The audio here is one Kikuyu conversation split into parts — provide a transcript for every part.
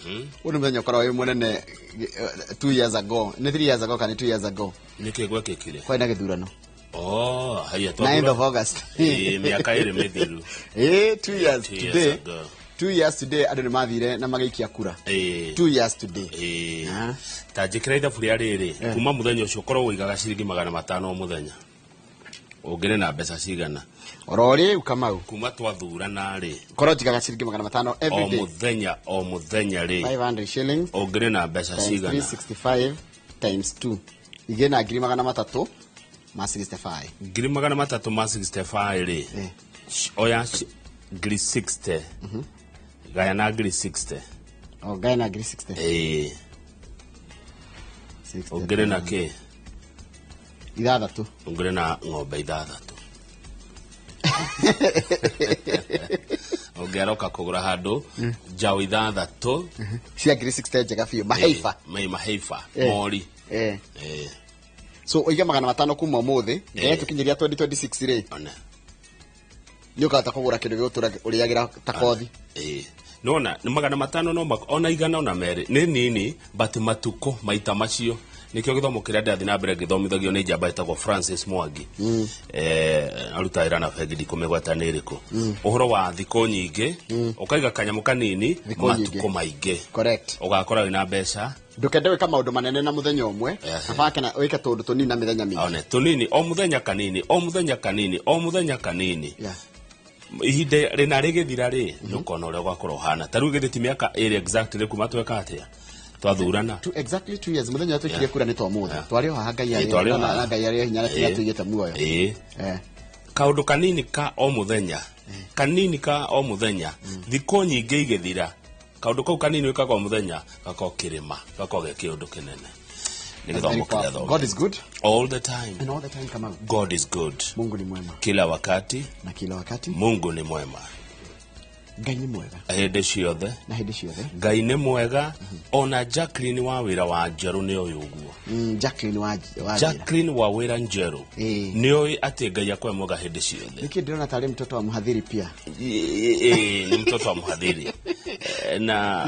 Ũyũ nĩ mũthenya ũkoragwo wĩ mũnene, 2 years ago, nĩ 3 years ago kana 2 years ago? Nĩkĩ gwekĩkire? Kwarĩ na gĩthurano. Oh, haya. 9th of August. Ĩĩ, mĩaka 2 mĩthiru. Eh, 2 years 2 years today. ago. 2 years today andũ nĩ mathire na magĩikia kura. 2 years today. Ĩĩ. Ta njĩkĩra ithabu rĩa rĩrĩ, kuma mũthenya ũcio ũkorwo ũigaga ciringi 500 o mũthenya, ũngĩrĩ na mbeca cigana? Oro rĩu, Kamau? Kuma twathurana rĩ. Korwo njigaga ciringi 500 O every day. mũthenya, o mũthenya rĩ. 500 shillings Ũngĩrĩ na mbeca times cigana? 365 times 2 igĩ na 365,000. 365,000 rĩ. Oya 60,000, gaya na 60,000. O ngae na 60,000. Ĩĩ. 60. Ũngĩrĩ na kĩ? Ithathatũ. Ũngĩrĩ na ng'ombe ithathatũ ũngĩaroka kũgũra handũ njaũ ithathatũ. Cia 60,000 njega biũ, maheiba. Maheiba mori. So ũige 500 kuma ũmũthĩ nginya tũkinyĩria 2026 rĩ, One. nĩ ũkahota kũgũra kĩndũ gĩgũtũra ũrĩagĩra ta kothi. Ĩĩ, nona nĩ 500 no ona igana ona merĩ nĩ nini, but matukũ maita macio nĩkĩo gĩthomo kĩrĩa ndĩrathiĩ na mbere gĩthomithagio nĩ njamba ĩtagwo Francis Mwangi, aruta wĩra na bengi ndikũmĩgweta nĩ ĩrĩkũ, ũhoro wa thikũ nyingĩ, ũkaiga kanyamũ kanini Thikũ nyingĩ. matukũ maingĩ, ũgakora wĩna mbeca. Ndũkende gwĩka maũndũ manene na mũthenya ũmwe. Kaba kana wĩke tũũndũ tũnini na mĩthenya mĩingĩ. One tũnini o mũthenya kanini, o mũthenya kanini, o mũthenya kanini. Ihinda rĩna rĩgĩthira rĩ, nĩ ũkona ũrĩa ũgakorwo ũhana. Ta rĩu githĩ ti mĩaka 2 exactly kuma tweka atĩa, twathurana? Exactly 2 years mũthenya ũrĩa twĩkire kura nĩ ta ũmũthĩ. Twarĩ o haha Ngai Ĩĩ, twarĩ o na haha. Ngai arĩ hinya na tũigĩte muoyo. Kaũndũ kanini ka o mũthenya, kanini ka o mũthenya, thikũ nyingĩ igĩthira, kaũndũ kau kanini wĩkaga o mũthenya gakorwo kĩrĩma, gakorwo ge kĩũndũ kĩnene. Nĩ Very gĩthomo kĩrĩa powerful. thoma. God is good. All the time. And all the time, Kamau. God is good. Mungu ni mwema. Kila wakati. Na kila wakati. Mungu ni mwema. Ngai nĩ mwega. Hĩndĩ ciothe. Na hĩndĩ ciothe. Ngai nĩ mwega. Ona Jacqueline wa wĩra wa njerũ nĩ oĩ ũguo. Jacqueline wa wĩra. Jacqueline wa wĩra njerũ nĩ oĩ atĩ Ngai akorwo mwega hĩndĩ ciothe. Nĩkĩ ndĩrona tarĩ mtoto wa mhadhiri pia? Ĩĩ, nĩ mtoto wa mhadhiri. Na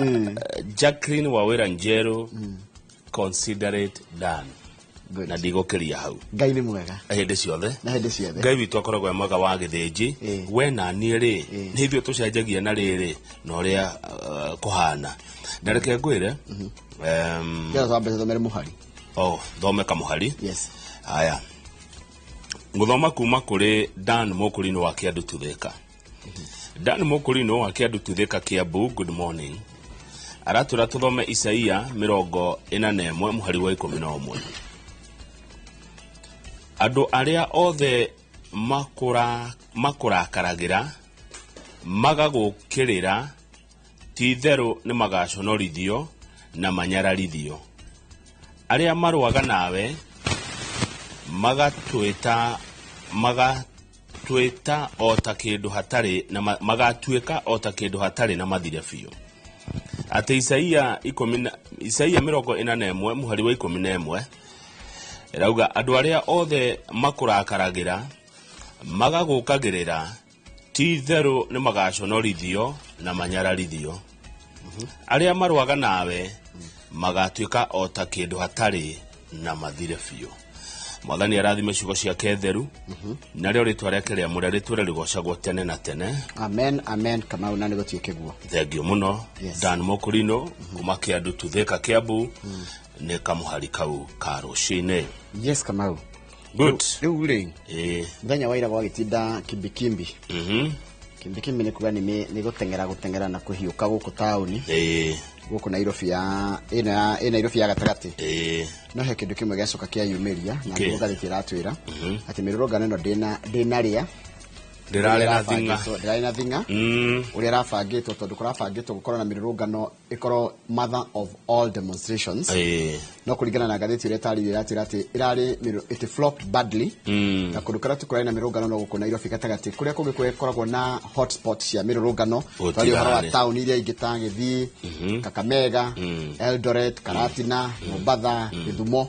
Jacqueline wa wĩra njerũ, consider it done. Good. Na ndigũkĩria hau. Ngai nĩ mwega. Hĩndĩ ciothe. Na hĩndĩ ciothe. Ngai witũ akoragwo e mwega wa gĩthĩnji. We na niĩ rĩ, nĩ ithuĩ tũcenjagia na rĩrĩ na ũrĩa kũhana. Na reke ngwĩre, Kĩra twambe tũthomere mũhari. Oh, thome kamũhari. Yes. Haya, ngũthoma kuma kũrĩ Dan Mũkũrinũ wa Kĩandu Tuthĩka. Dan Mũkũrinũ wa Kĩandu Tuthĩka, Kiambu, good morning. Aratwĩra tũthome Isaia 41 mũhari wa 11. Andũ arĩa othe makũrakaragĩra magagũkĩrĩra, ti itherũ nĩ magaconorithio na manyararithio. Arĩa marũaga nawe magatwĩta o ta kĩndũ hatarĩ na magatuĩka o ta kĩndũ hatarĩ na mathire biũ. Atĩ Isaia Isaia 41 mũhari wa 11 ĩrauga andũ arĩa othe makũrakaragĩra magagũkagĩrĩra, ti itherũ nĩ magaconorithio na manyararithio. Arĩa marũaga nawe magatuĩka o ta kĩndũ hatarĩ na mathire biũ. Mwathani arathime ciugo ciake theru, narĩo rĩtwa rĩake rĩamũre rĩtũre rĩgocagwo tene na tene. Amen, amen, Kamau, na nĩ gũtuĩke guo. Thengio mũno. Dan Mũkũrinũ kuma Kĩandu Tuthĩka, Kĩambu, nĩ kamũhari kau ka rũcinĩ. Yes, Kamau. Good. Rĩu rĩ, mũthenya wa ira gwagĩtinda kimbikimbi. Kimbikimbi nĩ kuga nĩ gũteng'era, gũteng'era na kũhiũka gũkũ taũni, gũkũ Nairobi ya ĩno ya ĩ Nairobi ya gatagatĩ. No he kĩndũ kĩmwe gĩacoka kĩayumĩria na Kĩ? nĩguo ngathĩti ĩratwĩra atĩ mĩrũrũngano ĩno ndĩnarĩa. Ndĩrarĩ na thing'a. Ndĩrarĩ na thing'a ũrĩa ĩrabangĩtwo, tondũ kũrabangĩtwo gũkorwo na mĩrũrũngano ĩkorwo mother of all demonstrations. No kũringana na ngathĩti ũrĩa ĩtarĩirie, ĩratwĩra atĩ ĩrarĩ it flopped badly, na kũndũ kũrĩa tu kũrarĩ na mĩrũrũngano no gũkũ Nairobi gatagatĩ, kũrĩa kũngĩ gũkoragwo na hotspot cia mĩrũrũngano. Twaria ũhoro wa Gũtirarĩ. taũni iria ingĩ ta Gĩthii, Kakamega, Eldoret, Karatina, Mombatha, Gĩthumo,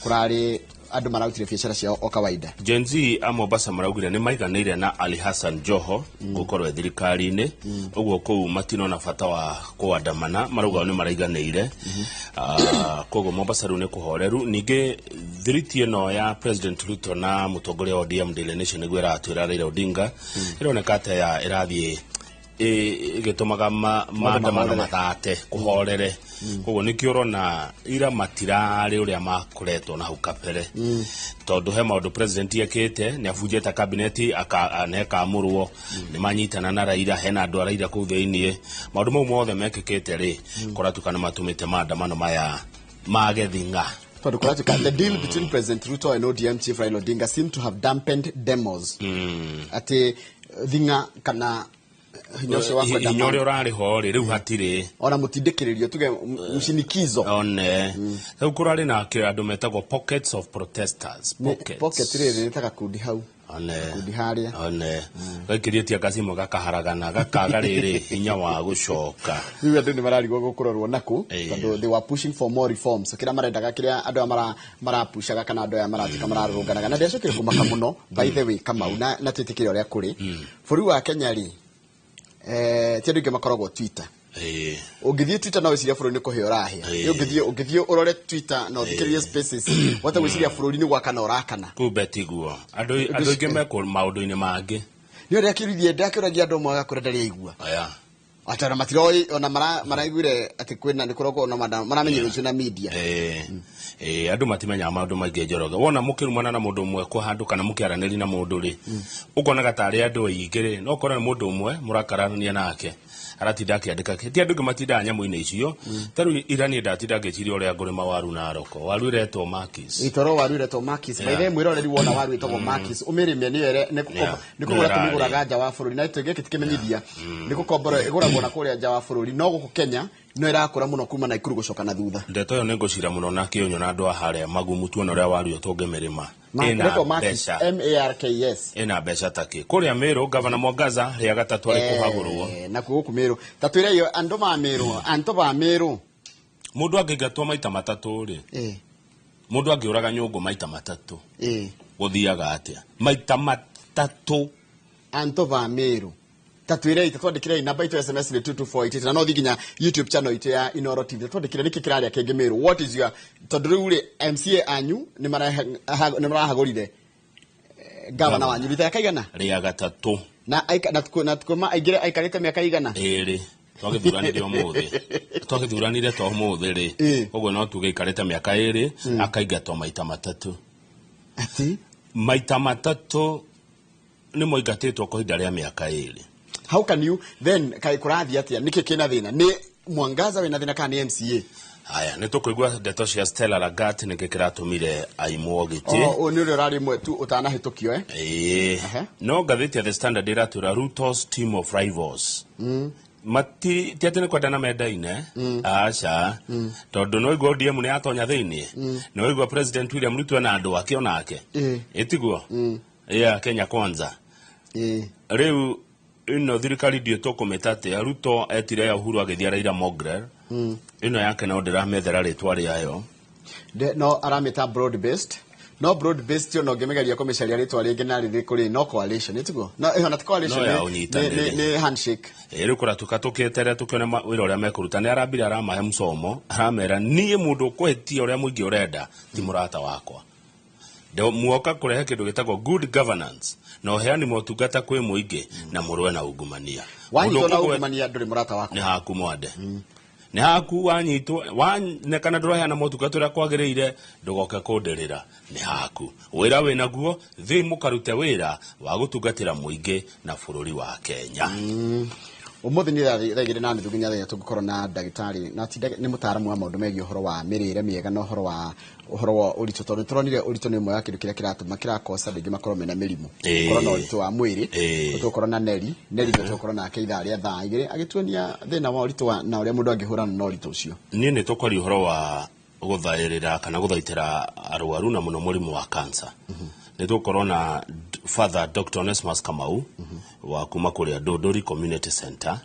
kũrarĩ Andũ mararutire biacara ciao o kawaida. Gen Z a Mombasa maraugire nĩ maiganĩire na Ali Hassan Joho gũkorwo e thirikari-inĩ, ũguo kũu matinona bata wa kũandamana, marauga nĩ maraiganĩire. Koguo Mombasa rĩu nĩ kũhoreru. Ningĩ thiriti ĩno ya President Ruto na mũtongoria wa ODM Daily Nation nĩguo ĩratwĩra Raila Odinga ĩroneka ta ya ĩrathiĩ ĩgĩtũmaga maandamano mathate kũhorere. Koguo nĩkĩo ũrona ira matirarĩ ũrĩa makoretwo na hau kabere, tondũ he maũndũ president ekĩte, nĩ abunjĩte kabineti na ĩkamũrwo, nĩ manyitana na Raila, hena andũ a Raila kũu thĩiniĩ. Maũndũ mau mothe mekĩkĩte rĩ, kũratuĩka nĩ matũmĩte maandamano maya mage thing'a. Tondũ kũratuĩka the deal between President Ruto and ODM chief Raila Odinga seemed to have dampened demos, atĩ thing'a kana hinya ũcio wa kwenda hinya ũrĩa ũrarĩ ho rĩ, rĩu hatirĩ. Ona mũtindĩkĩrĩrio, tuge mshinikizo. One rĩu kũrarĩ nake andũ metagwo pockets of protesters. Pockets. Pocket rĩrĩ nĩ ta gakundi hau, one gakundi harĩa. One gaikĩrie tiangasi imwe gakaharagana, gakaga rĩrĩ hinya wa gũcoka. Rĩu andũ nĩ mararigwo gũkũrorwo nakũ, tondũ they were pushing for more reforms, kĩrĩa marendaga, kĩrĩa andũ aya marapushaga kana andũ aya maratuĩka mararũrũnganaga. Na ndiacokire kũmaka mũno, by the way, Kamau, na twĩtĩkĩre ũrĩa kũrĩ bũrũri wa Kenya rĩ, ti andũ aingĩ makoragwo Twitter. Ũngĩthiĩ Twitter no wĩcirie bũrũri nĩ kũhĩa ũrahĩa. Ũngĩthiĩ ũrore Twitter na ũthikĩrĩrie spaces, wate gwĩciria bũrũri nĩ gwakana ũrakana. Kumbe tiguo andũ aingĩ mekũ maũndũ-inĩ mangĩ. Nĩ ũrĩa kĩũririe, ndakĩũragia andũ amwe agakũra ndarĩ aigua. Aya. Atĩ ona matiroĩ, ona maraiguire atĩ kwĩna nĩ kũrokwo, ona maramenyire rũciũ na media. Andũ matimenyaga maũndũ maingĩ, Njoroge. Wona mũkĩrumana na mũndũ ũmwe kwa handũ kana mũkĩaranĩria na mũndũ rĩ, ũkonaga tarĩ andũ aingĩ rĩ, no ũkore nĩ mũndũ ũmwe mũrakararania nake aratinda akĩandĩka. Ti andũ aingĩ matindaga nyamũ-inĩ icio. Ta rĩu ira niĩ ndatinda ngĩciria ũrĩa ngũrĩma waru Naroko, waru ĩretwo Makis. Itoro waru ĩretwo Makis. By the way, mwĩroreri, wona waru ĩtagwo Makis, ũmĩrĩme nĩyo ĩre nĩ nĩ kũgũra Nĩyo tũmĩgũraga nja wa bũrũri, na gĩkĩ ti kĩmenyithia, nĩ gũkombora ĩgũragwo na kũrĩa nja wa bũrũri, no gũkũ Kenya no ĩrakũra mũno kuma Naikuru gũcoka na thutha. Ndeto ĩyo nĩ ngũcira mũno na kĩũnyũ na andũ a harĩa Magumu, tuone ũrĩa waru ĩyo tũngĩmĩrĩma. Ĩna Ĩretwo Makis, mbeca. Marks. Ĩna mbeca takĩ kũrĩa Meru, Gavana Mwangaza rĩa gatatũ arĩ kũhagũrwo. Nakuo gũkũ Meru, ta twĩre iyo andũ ma Meru, antũ ba Meru. Mũndũ angĩingatwo maita matatũ rĩ, mũndũ angĩũraga nyũngũ maita matatũ, gũthiaga atĩa maita matatũ? Antũ ba Meru, ta twĩrei, ta twandĩkĩrei, namba itũ ya SMS nĩ 22488, na no thiĩ nginya YouTube channel itũ ya Inoro TV. Ta twandĩkĩre nĩkĩ kĩrarĩa kĩngĩ Meru, what is your, tondũ rĩu rĩ, MCA anyu nĩ marahagũrire gavana wanyu rita ya kaigana? Rĩa gatatũ. Na kuma aingĩre aikarĩte mĩaka igana? Ĩrĩ, twagĩthuranire ũmũthĩ, twagĩthuranire to ũmũthĩ rĩ. Ũguo no tuge aikarĩte mĩaka 2, akaingatwo maita matatũ. Ati? Maita matatũ nĩ moingatĩtwo kwa ihinda rĩa mĩaka 2. How can you then, kai kũrathiĩ atĩa? Nĩkĩ kĩna thĩna? Nĩ Mwangaza wĩna thĩna kana nĩ MCA? Haya, nĩ tũkũigua ndeto cia Stella Lagat, nĩkĩ kĩratũmire aimwo gĩtĩ. Oh, ũyũ nĩ ũrĩa ũrarĩ mwe tu ũtanahĩtũkio, eh? Ĩĩ. No ngathĩti ya The Standard ĩratwĩra Ruto's team of rivals mati ti atĩ nĩ kwendana mendaine, aca, tondũ no igua ODM nĩ yatonya thĩiniĩ, no igua President William Ruto ena andũ ake onake. Ĩtiguo ya Kenya Kwanza. Rĩu ĩno thirikari ndiũ tũkũmĩta atĩa. Ruto etire ya Uhuru agĩthiĩ Raila Mogre, ĩno yake no ndĩramethera rĩtwa rĩayo. No aramĩta broad based, no broad based yo no ngĩmĩgeria kũmĩcaria rĩtwa rĩngĩ na rĩrĩkũ rĩ, no coalition ĩtiguo, no ĩyo na ti coalition. No ya ũnyitanĩri. Nĩ handshake. Ĩ, rĩu kũratuĩka tũkĩeterera tũkĩone wĩra ũrĩa mekũruta. Nĩ arambire aramahe mcomo, aramera niĩ mũndũ ũkũhĩtia ũrĩa mũingĩ ũrenda ti mũrata wakwa. Muoka kũrehe kĩndũ gĩtagwo good governance na ũheani motungata kwĩ mũingĩ na mũrũe na ungumania. Wanyitwo Mũndũ na ũkũgwe ungumania ndũrĩ mũrata wakwa. Nĩ haku mwande, nĩ haku wanyitwo wanekana ndũraheana motungata ũrĩa kwagĩrĩire, ndũgoke kũndĩrĩra, nĩ haku wĩra wĩnaguo, thiĩ mũkarute wĩra wa gũtungatĩra mũingĩ na bũrũri wa Kenya. Ũmũthĩ nĩ thaa 2:30 nginya thaa tũngĩkorwo na ndagĩtarĩ na ti nĩ mũtaaramu wa maũndũ megiĩ ũhoro wa mĩrĩre mĩega na ũhoro wa ũritũ, tondũ nĩtũronire ũritũ nĩ ũmwe wa kĩndũ kĩrĩa kĩratũma kĩrakosa andũ aingĩ makorwo mena mĩrimũ. Gũkorwo na ũritũ wa mwĩrĩ. Tũgũkorwo na Neri, nĩ tũgũkorwo nake ithaa rĩa thaa 2 agĩtuonia thĩna wa ũritũ na ũrĩa mũndũ angĩhũrana na ũritũ ũcio. Niĩ nĩ tũkwaria ũhoro wa gũthaĩrĩra kana gũthaitĩra arwaru na mũno mũrimũ wa cancer. Nĩ tũgũkorwo na Father Dr. Onesmus Kamau wa kuma kũrĩa Ndũndũri Community Center,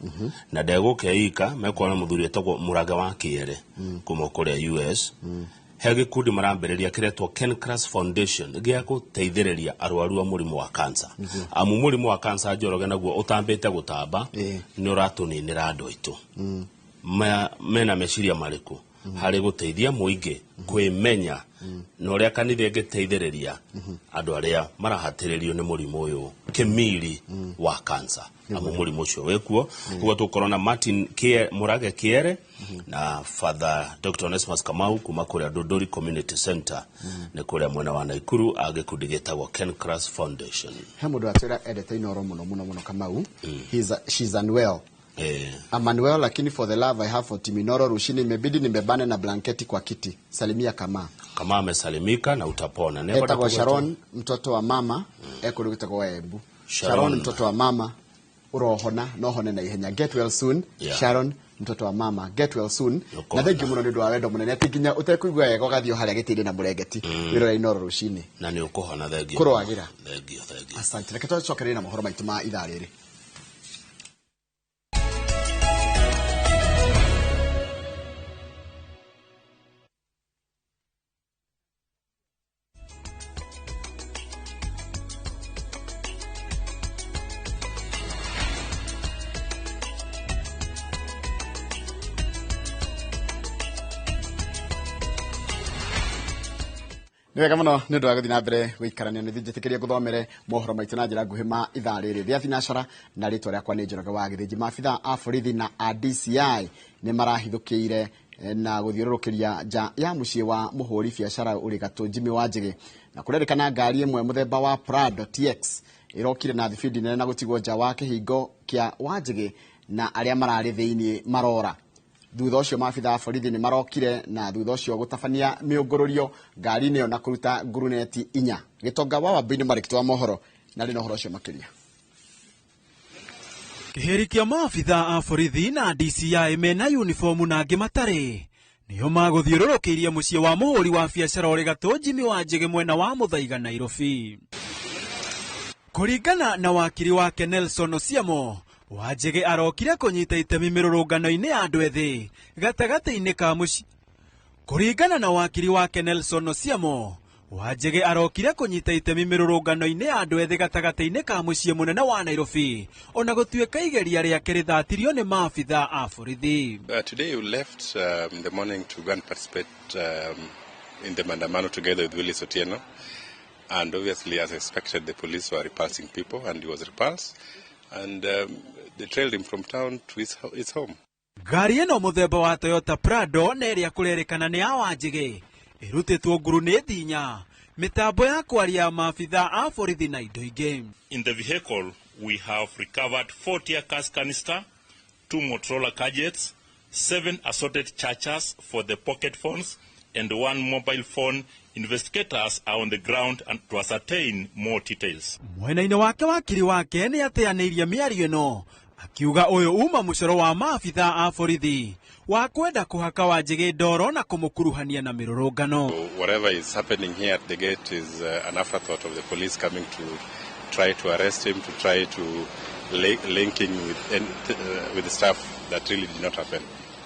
na ndegũke ika mekuona mũthuri etagwo Mũrage wa Kĩere kuma kũrĩa US. He gĩkundi marambĩrĩria kĩretwo Kencras Foundation gĩa gũteithĩrĩria arwaru a mũrimũ wa cancer. Amu mũrimũ wa cancer, Njoroge, naguo ũtambĩte gũtamba, nĩ ũratũninĩra andũ aitũ. Mena meciria marĩkũ harĩ gũteithia mũingĩ kwĩmenya na ũrĩa kanitha ĩngĩteithĩrĩria andũ arĩa marahatĩrĩrio nĩ mũrimũ ũyũ kĩmiri wa cancer, amu mũrimũ ũcio wĩkuo. Koguo tũkorwo na Martin Mũrage Kĩere na Father Dr. Onesmus Kamau kuma kũrĩa Ndũndũri Community Center, nĩ kũrĩa mwena wa Naikuru, a gĩkundi gĩtagwo Kencras Foundation. He mũndũ atwĩra endete Inoro mũno mũno mũno, Kamau. She's unwell. Emmanuel, lakini for the love I have for Team Inoro, rushini imebidi nimebane na blanketi kwa kiti. Salimia Kama. Kama amesalimika na utapona. Never. Etagwo Sharon mtoto wa mama, ekũrĩ gwĩtagwo Embu. Sharon. Sharon mtoto wa mama, urohona no hone na ihenya. Get well soon. Sharon mtoto wa mama, get well soon. Nũkũhona. Na thengiũ mũno nĩ ũndũ wa wendo mũnene atĩ nginya ũtekũigua wega ũgathiĩ o harĩa gĩtĩ-inĩ na mũrengeti wĩrore Inoro rũcinĩ. Na nĩ ũkũhona, thengio. Kũroagĩra. Thengio, thengio. Asante, reke tũcokererie na mohoro maitũ ma ithaa rĩrĩ. Nĩ wega mũno nĩ ũndũ wa gũthiĩ na mbere gũikarania nĩ njĩtĩkĩrie ngũthomere mohoro maitũ na njĩra nguhĩ ma ithaa rĩrĩ rĩa thinacara, na rĩtwa rĩakwa nĩ Njoroge wa Gĩthĩnji. Maabitha a borithi na a DCI nĩ marahithũkĩire na gũthiũrũrũkĩria nja ya mũciĩ wa mũhũri biacara ũrĩ gatũ Jimmy Wanjigi, na kũrerĩkana ngari ĩmwe mũthemba wa Prado TX ĩrokire na thibindi nene na gũtigwo nja wa kĩhingo kĩa Wanjigi, na arĩa mararĩ thĩiniĩ marora. Thutha ũcio maabitha a borithi nĩ marokire na thutha ũcio gũtabania mĩũngũrũrio ngari-inĩ ĩyo na kũruta nguruneti inya. Gĩtonga wa Wambui-nĩ marĩkĩtwo wa mohoro na rĩ na ũhoro ũcio makĩria. Kĩhĩri kĩa maabitha a borithi na DCI mena uniformu na angĩ matarĩ nĩo magũthiũrũrũkĩirie mũciĩ wa mũhũri wa biacara ũrĩ gatũ Jimmy Wanjigi mwena wa Mũthaiga, Nairobi. Kũringana na wakiri wake Nelson Osiemo, Wanjigi arokire kũnyita itemi mĩrũrũngano-inĩ ya andũ ethĩ gatagatĩ-inĩ ka mũciĩ. Kũringana na wakiri wake Nelson Osiemo, Wanjigi arokire kũnyita itemi mĩrũrũngano-inĩ ya andũ ethĩ gatagatĩ-inĩ ka mũciĩ mũnene wa Nairobi, ona gũtuĩka igeria rĩake rĩthatirio nĩ maabitha a borithi. Today we left in the morning to go and participate in the maandamano together with Willis Otieno. And obviously, as expected, the police were repulsing people, and he was repulsed. And they trailed him from town to his home. Ngari ĩno mũthemba wa Toyota Prado na ĩrĩa kũrerĩkana nĩ ya Wanjigi ĩrutĩtwo ngurunĩti inya, mĩtambo ya kwaria maabitha a borithi na indo ingĩ. In the vehicle, we have recovered 4 tear gas canister, 2 Motorola gadgets, 7 assorted chargers for the pocket phones, and 1 mobile phone. Investigators are on the ground and to ascertain more details. Mwena-inĩ wake wakiri wake nĩ ateanĩirie mĩario ĩno akiuga ũyũ uma mũcoro wa maabitha a borithi wa kwenda kũhaka Wanjigi ndoro na kũmũkuruhania na mĩrũrũngano. So whatever is happening here at the gate is an afterthought of the police coming to try to arrest him, to try to linking with the stuff that really did not happen,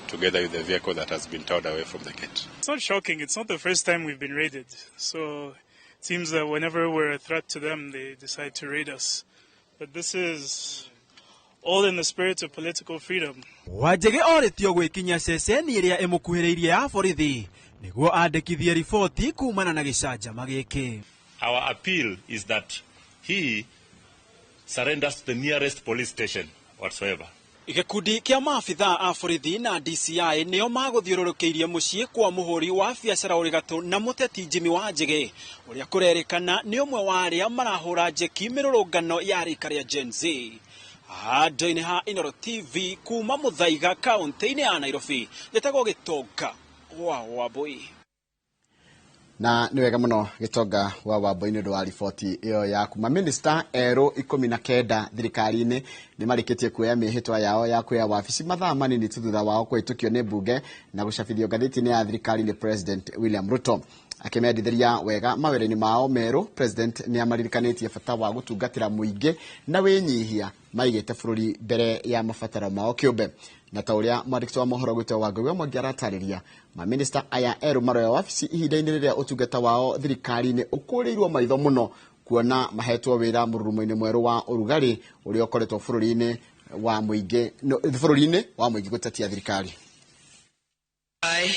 together with the vehicle that has been towed away from the gate. It's not shocking. It's not the first time we've been raided. So it seems that whenever we're a threat to them, they decide to raid us. But this is all in the spirit of political freedom. Wanjigi orĩtio gwĩkinyia ceceni ĩrĩa ĩmũkuhĩrĩirie ya borithi nĩguo andĩkithie riboti kumana na gĩcanjama gĩkĩ. Our appeal is that he surrenders to the nearest police station whatsoever. Gĩkundi kĩa maabitha a borithi na DCI nĩo magũthiũrũrũkĩirie mũciĩ kwa mũhũri wa biacara ũrĩ gatũ na mũteti Jimmy Wanjigi ũrĩa kũrerĩkana nĩ ũmwe wa arĩa marahũra njeki mĩrũrũngano ya rika rĩa Gen Z. Handũ-inĩ ha Inooro TV kuma Mũthaiga kaũntĩ-inĩ ya Nairobi, njĩtagwo Gĩtonga wa Wambui. Na nĩ wega mũno Gĩtonga wa Wambui nĩ ũndũ wa riboti ĩyo yaku. Mamĩnĩsta erũ 19 thirikari-inĩ nĩ marĩkĩtie kuoya mĩhĩtwa yao ya kuoya wabici mathaa manini tu thutha wao kũhĩtũkio nĩ mbunge na gũcabithio ngathĩti-inĩ ya thirikari nĩ President William Ruto. Akĩmendithĩria wega mawĩra-inĩ mao merũ, President nĩ amaririkanĩtie bata wa gũtungatĩra mũingĩ na wĩnyihia maigĩte bũrũri mbere ya mabataro mao kĩũmbe. Na ta ũrĩa mwandĩki wa mohoro gwĩtwo Wangũi wa Mwangi aratarĩria, maminista aya erũ maroya wabici ihinda-inĩ rĩrĩa ũtungata wao thirikari-inĩ ũkũrĩirwo maitho mũno, kuona mahetwo wĩra mũrurumo-inĩ mwerũ wa ũrugarĩ ũrĩa ũkoretwo bũrũri-inĩ wa mũingĩ bũrũri-inĩ wa mũingĩ gũtetia thirikari. I,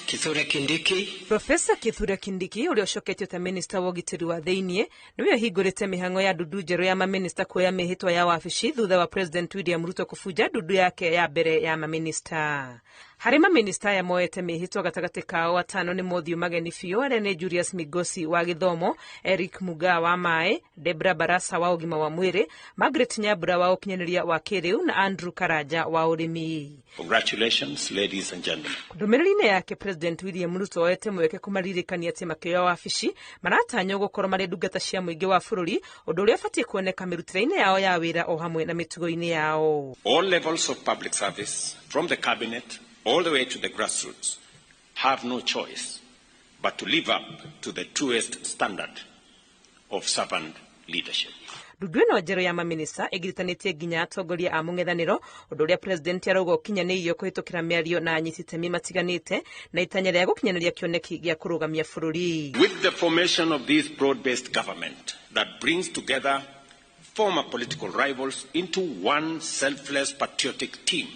Kithure Kindiki. Profesa Kithure Kindiki ũrĩa ũcoketio ta minista wa ũgitĩri wa thĩiniĩ nĩwe ũhingũrĩte mĩhang'o ya ndundu njerũ ya maminista kuoya mĩhĩtwa ya wabici thutha wa President William Ruto kũbunja ndundu yake ya mbere ya maminista. Harĩ maminista aya moete mĩhĩtwa, gatagatĩ kao atano nĩ mothiũ mageni biũ, arĩa nĩ Julius Migosi wa gĩthomo, Eric Mugaa wa maĩ, Debra Barasa wa ũgima wa mwĩrĩ, Margaret Nyambura wa ũkinyanĩria wa kĩrĩu na Andrew Karanja wa ũrĩmi. Congratulations, ladies and gentlemen. Ndũmĩrĩri-inĩ yake, President William Ruto oete mweke kũmaririkania atĩ makĩoya wabici maratanywo gũkorwo marĩ ndungata cia mũingĩ wa bũrũri, ũndũ ũrĩa ũbatiĩ kuoneka mĩrutĩre-inĩ yao ya wĩra o hamwe na mĩtugo-inĩ yao. All levels of public service, from the cabinet all the way to the grassroots, have no choice but to live up to the truest standard of servant leadership. Ndundu ĩno njerũ ya maminista ĩgiritanĩtie nginya atongoria a mũng'ethanĩro, ũndũ ũrĩa president arauga ũkinyanĩirio kũhĩtũkĩra mĩario na anyiti itemi matiganĩte na itanya rĩa gũkinyanĩria kĩoneki gĩa kũrũgamia bũrũri. With the formation of this broad-based government that brings together former political rivals into one selfless patriotic team,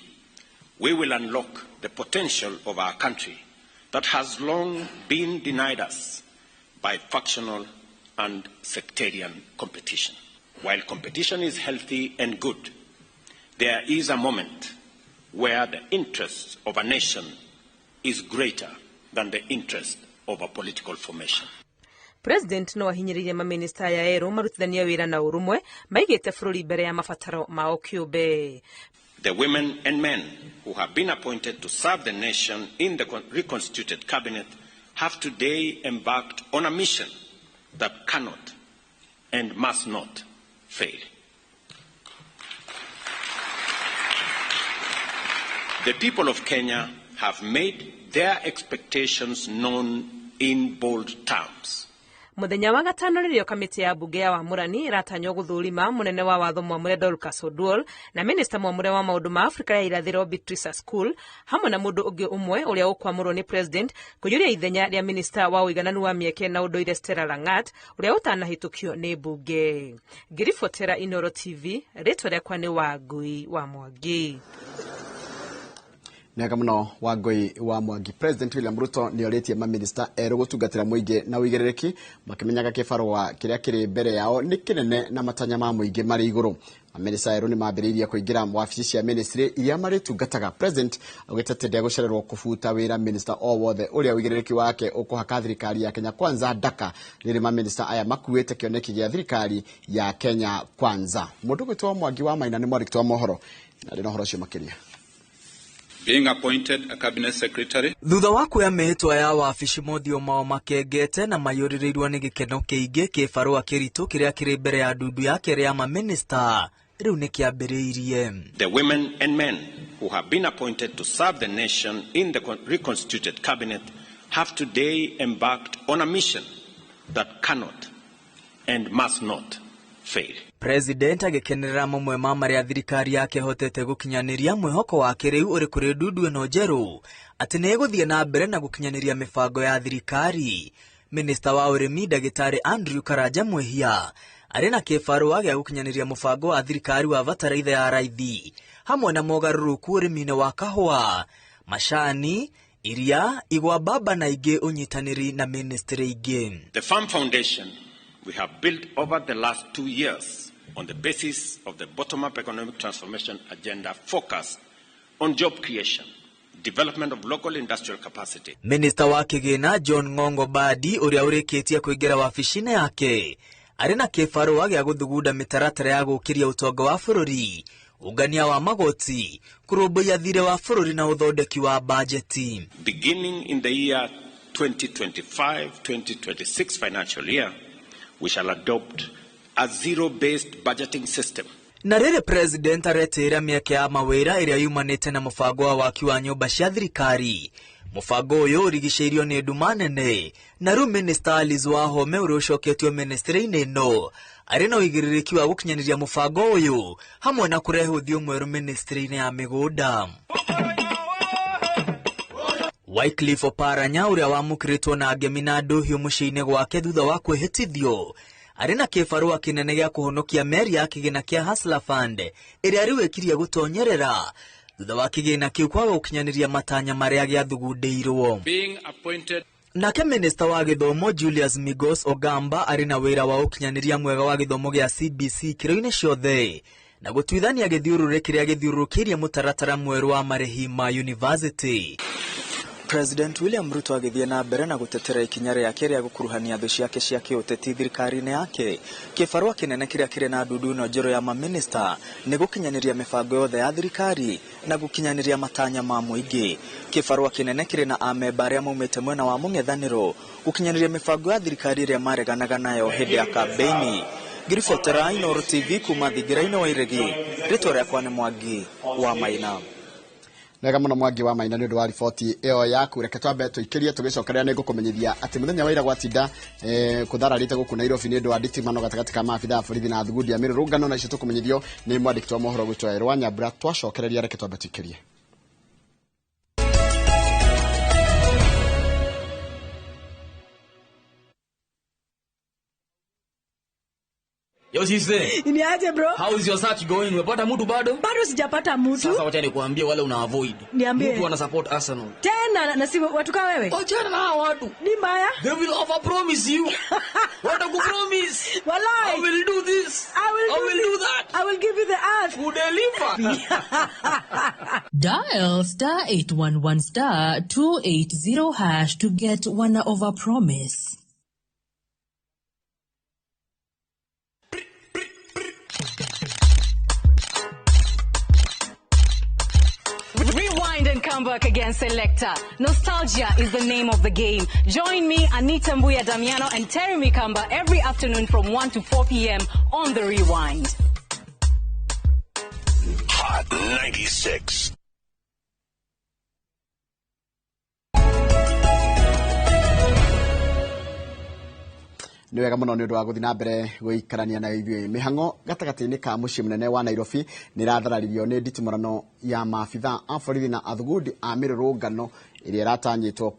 we will unlock the potential of our country that has long been denied us by factional and sectarian competition. While competition is healthy and good, there is a moment where the interest of a nation is greater than the interest of a political formation. President no ahinyĩrĩirie maminista aya erũ marutithanie wĩra na ũrũmwe maigĩte bũrũri mbere ya mabataro mao kĩũmbe. The women and men who have been appointed to serve the nation in the reconstituted cabinet have today embarked on a mission that cannot and must not fail. The people of Kenya have made their expectations known in bold terms. Mũthenya wa gatano rĩrĩo kamĩtĩ ya mbunge ya wamũrani ĩratanywo gũthũrima mũnene wa watho mwamũre Dorcas Oduol na minista mwamũre wa maũndũ ma Afrika ya irathĩro Beatrice Askul hamwe na mũndũ ũngĩ ũmwe ũrĩa ũkwamũrwo nĩ president kũiyũria ithenya rĩa minista wa ũigananu wa mĩeke na ũndũire Stella Langat ũrĩa ũtanahĩtũkio nĩ mbunge. Ngĩribotera Inooro TV, rĩtwa rĩakwa nĩ Wangui wa Mwangi. Nega muno Wangui wa Mwangi. President William Ruto nĩ orĩtie maminista erũ gũtungatĩra mũingĩ na ũigĩrĩrĩki makĩmenyaga kĩbarũa kĩrĩa kĩrĩ mbere yao nĩ kĩnene na matanya ma mũingĩ marĩ igũrũ. Maminista erũ nĩ mambĩrĩirie kũingĩra wabici cia ministry iria marĩtungataga. President augĩte atĩ ndegũcererwo kũbuta wĩra minista o wothe ũrĩa ũigĩrĩrĩki wake ũkũhaka thirikari ya Kenya Kwanza ndaka rĩrĩ maminista aya makuĩte kĩoneki gĩa thirikari ya Kenya Kwanza. Mũndũ gwĩtwo Mwangi wa Maina nĩ mwandĩki wa mohoro na arĩ na ũhoro ũcio makĩria. Being appointed a cabinet secretary. Thutha wa kuoya mĩhĩtwa ya wabici mothiũ mao makengete na mayũrĩrĩirwo nĩ gĩkeno kĩingĩ, kĩbarũa kĩritũ kĩrĩa kĩrĩ mbere ya ndundu ya kerĩ ya maminista rĩu nĩ kĩambĩrĩirie. The women and men who have been appointed to serve the nation in the reconstituted cabinet have today embarked on a mission that cannot and must not fail. President agĩkenerera mamwe ma marĩa thirikari yake ĩhotete gũkinyanĩria, mwĩhoko wake rĩu ũrĩ kũrĩ ndundu ĩno njerũ atĩ nĩ ĩgũthiĩ na mbere na gũkinyanĩria mĩbango ya thirikari. Minista wa ũrĩmi Ndagĩtarĩ Andrew Karanja Mwihia arĩ na kĩbarũa gĩa gũkinyanĩria mũbango wa thirikari wa bataraitha ya raithi hamwe na mogarũrũku ũrĩmi-inĩ wa kahũa, macani, iria, igwa, mbamba na ingĩ, ũnyitanĩri na ministry ingĩ. The Farm Foundation we have built over the last 2 years on the basis of the bottom-up economic transformation agenda focused on job creation, development of local industrial capacity. Minister wa kĩgĩna John Ng'ong'o Mbadi ũrĩa ũrĩkĩtie kũingĩra wabici-inĩ yake arĩ na kĩbarũa gĩa gũthugunda mĩtaratara ya gũkĩria ũtonga wa bũrũri, ũngania wa magoti, kũrũmbũiya thirĩ wa bũrũri na ũthondeki wa bajeti. Beginning in the year 2025-2026 financial year, we shall adopt a zero-based budgeting system. Na rĩrĩ president aretĩĩra mĩeke ya mawĩra ĩrĩa yumanĩte na mũbango wa waki wa nyũmba cia thirikari, Mũbango ũyũ ũrigicĩirio nĩ nduma nene na rĩu Minister Alice Wahome ũrĩa ũcoketio ministry-inĩ ĩno arĩ na ũigĩrĩrĩki wa gũkinyanĩria mũbango ũyũ hamwe na kũrehe ũthiũ mwerũ ministry-inĩ ya mĩgũnda. Wycliffe Oparanya ũrĩa wamũkĩrĩtwo na ngemi na ndũhiũ mũciĩ-inĩ gwake thutha wa kwĩhĩtithio arĩ na kĩbarũa kĩnene gĩa kũhonokia meri ya kĩgĩna kĩa Hustler Fund ĩrĩa rĩu ĩkirie gũtonyerera thutha wa kĩgĩna kĩu kwaga gũkinyanĩria matanya marĩa gĩathugundĩirwo. Nake minista wa gĩthomo Julius Migos Ogamba arĩ na wĩra wa ũkinyanĩria mwega wa gĩthomo gĩa CBC ikĩro-inĩ ciothe na gũtuithania gĩthiũrũrĩ kĩrĩa gĩthiũrũrũkĩirie mũtaratara mwerũ wa marĩhi ma university. President William Ruto agĩthiĩ na mbere na gũtetera ikinya rĩake rĩa gũkuruhania thũ ciake cia kĩũteti thirikari-inĩ yake. Kĩbarũa kĩnene kĩrĩa kĩrĩ na ndundu ĩno njerũ ya maminista nĩ gũkinyanĩria mĩbango yothe ya thirikari na gũkinyanĩria matanya ma mũingĩ. Kĩbarũa kĩnene kĩrĩ na amemba arĩa maumĩte mwena wa mũng'ethanĩro gũkinyanĩria mĩbango ya thirikari ĩrĩa mareganaga nayo hĩndĩ ya kambeini. Ngĩribotera Inooro TV kuma thingira-inĩ wa Iregi, rĩtwa rĩakwa nĩ Mwangi wa Maina. Wega muno Mwangi wa Maina nĩ ũndũ wa riboti ĩyo yaku. Reke twambe tũikĩrie tũgĩcokerea nĩ ngũkũmenyithia atĩ mũthenya wa ira gwatinda kũthararĩte gũkũ Nairobi nĩ ũndũ wa nditimano gatagatĩ ka maabithaa a borithi na thugundi ya mĩrũrũngano, na icio tũkũmenyithio nĩ mwandĩki wa mohoro gwitũ Erwa Nyambura. Twacokereria, reke twambe tũikĩrie. Yo sister. Niaje bro? How is your search going? Umepata mtu bado? Bado sijapata mtu. Sasa wacha nikuambie wale una avoid. Niambie. Mtu ana support Arsenal. Tena na si watu kama wewe? Achana na hao watu. Ni mbaya. They will over promise you. Watakupromise. Walai. I will do this. I will do that. I will give you the earth. Who deliver. Dial star 811 star 280 hash to get one over promise. Rewind and come back again, Selector. Nostalgia is the name of the game. Join me, Anita Mbuya Damiano, and Terry Mikamba every afternoon from 1 to 4 p.m. on The Rewind. Hot 96. Nĩ wega mũno nĩ ũndũ wa gũthiĩ na mbere gũikarania na ithuĩ. Mĩhang'o gatagatĩ-inĩ ka mũciĩ mũnene wa Nairobi nĩ ĩrathararirio nĩ nditimũrano ya maabithaa a borithi na athugundi a mĩrũrũngano ĩrĩa ĩratanyĩtwo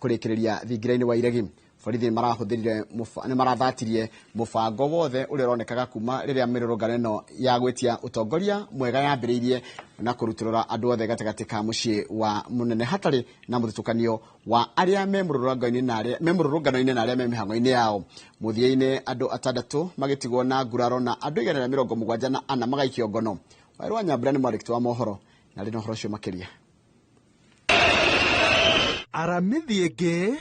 kũrĩkĩrĩria thingira-inĩ wa Iregi. Borithi nĩ marathatirie mũbango wothe ũrĩa ũronekaga kuma rĩrĩa mĩrũrũngano ĩno ya gwĩtia ũtongoria mwega yambĩrĩirie na kũrutũrũra andũ othe gatagatĩ ka mũciĩ wa mũnene hatarĩ na mũthutũkanio wa arĩa me mũrũrũngano-inĩ na arĩa me mũrũrũngano-inĩ na arĩa me mĩhang'o-inĩ yao. Mũthia-inĩ andũ atandatũ magĩtigwo na nguraro na andũ 174 magaikio ngono. Wairũ wa Nyambura nĩ mwandĩki wa mohoro na arĩ na ũhoro ũcio makĩria. Aramithi ĩngĩ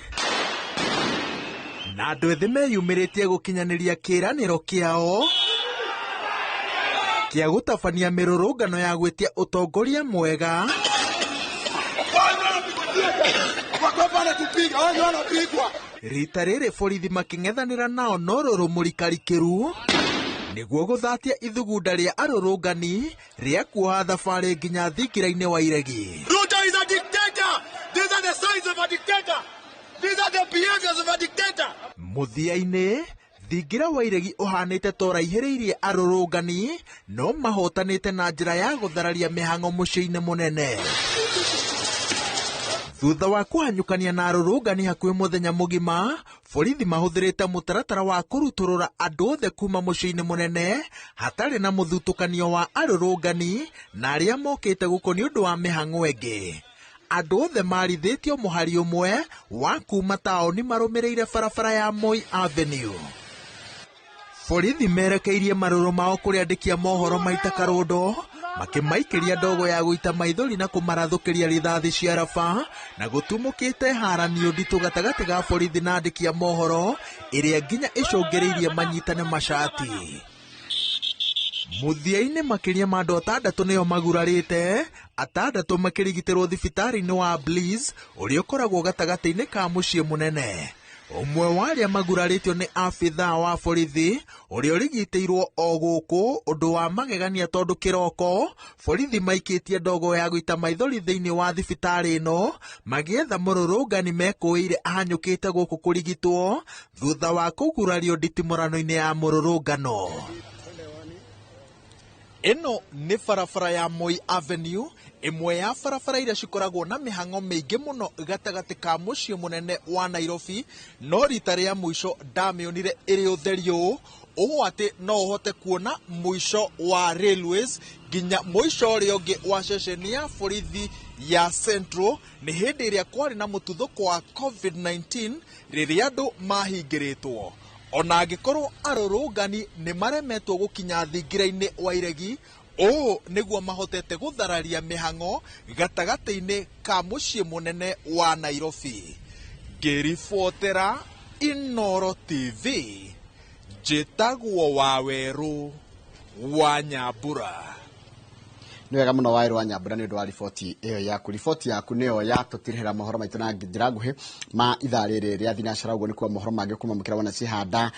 na andũ ethĩ meyumĩrĩtie gũkinyanĩria kĩĩranĩro kĩao kĩa gũtabania mĩrũrũngano ya gwĩtia ũtongoria mwega rita rĩrĩ borithi makĩng'ethanĩra nao no rũrũ mũrikarikĩru nĩguo gũthatia ithugunda rĩa arũrũngani rĩa kuoha thabarĩ nginya thingira-inĩ wa Iregi. Ruto is a dictator. These are the signs of a dictator. These are the behaviors of a dictator. Mũthia-inĩ thingira wa Iregi ũhanĩte ta ũraihĩrĩirie arũrũngani no mahotanĩte na njĩra ya gũthararia mĩhang'o mũciĩ-inĩ mũnene. Thutha wa kũhanyũkania na arũrũngani hakuhĩ mũthenya mũgima, borithi mahũthĩrĩte mũtaratara wa kũrutũrũra andũ othe kuma mũciĩ-inĩ mũnene hatarĩ na mũthutũkanio wa arũrũngani na arĩa mokĩte gũkũ nĩ ũndũ wa mĩhang'o ĩngĩ. Andũ othe marithĩtio mũhari ũmwe wa kuma taũni marũmĩrĩire barabara ya Moi Avenue. Borithi merekeirie marũrũ mao kũrĩ andĩki a mohoro maita karũndo makĩmaikĩria ndogo ya gũita maithori na kũmarathũkĩria rithathi cia raba na gũtumũkĩte haranio nditũ gatagatĩ ga borithi na andĩki a mohoro ĩrĩa nginya ĩcũngĩrĩirie manyitane macati. Mũthia-inĩ makĩria ma andũ atandatũ nĩo magurarĩte, atandatũ makĩrigitĩrwo thibitarĩ-inĩ wa Bliss ũrĩa ũkoragwo gatagatĩ-inĩ ka mũciĩ mũnene. Ũmwe wa arĩa magurarĩtio nĩ abithaa wa borithi ũrĩa ũrigitĩirwo o gũkũ, ũndũ wa magegania tondũ kĩroko borithi maikĩtie ndogo ya gũita maithori thĩinĩ wa thibitarĩ ĩno magĩetha mũrũrũngani mekũĩire ahanyũkĩte gũkũ kũrigitwo thutha wa kũgurario nditimũrano-inĩ ya mũrũrũngano. Ĩno nĩ barabara ya Moi Avenue, ĩmwe ya barabara iria cikoragwo na mĩhang'o mĩingĩ mũno gatagatĩ ka mũciĩ mũnene wa Nairobi, no rita rĩa mũico ndamĩonire ĩrĩ ũtheri ũũ, ũũ atĩ no ũhote kuona mũico wa Railways nginya mũico ũrĩa ũngĩ wa ceceni ya borithi ya Central nĩ hĩndĩ ĩrĩa kwarĩ na mũtuthũko wa COVID-19 rĩrĩa andũ mahingĩrĩtwo. Ona angĩkorwo arũrũngani nĩ maremetwo gũkinya thingira-inĩ wa iregi, ũũ nĩguo mahotete gũthararia mĩhang'o gatagatĩ-inĩ ka mũciĩ mũnene wa Nairobi. Ngĩribotera Inooro TV, njĩtagwo Wawerũ wa Nyambura. Nĩ wega mũno Wawerũ wa Nyambura nĩ ũndũ wa riboti ĩyo yaku. Riboti yaku nĩyo yatũtirĩhĩra mohoro maitũ na njĩra nguhĩ ma ithaa rĩrĩ rĩa thinacara, ũguo nĩkuo mohoro mangĩ kuma mũkĩra wona cihanda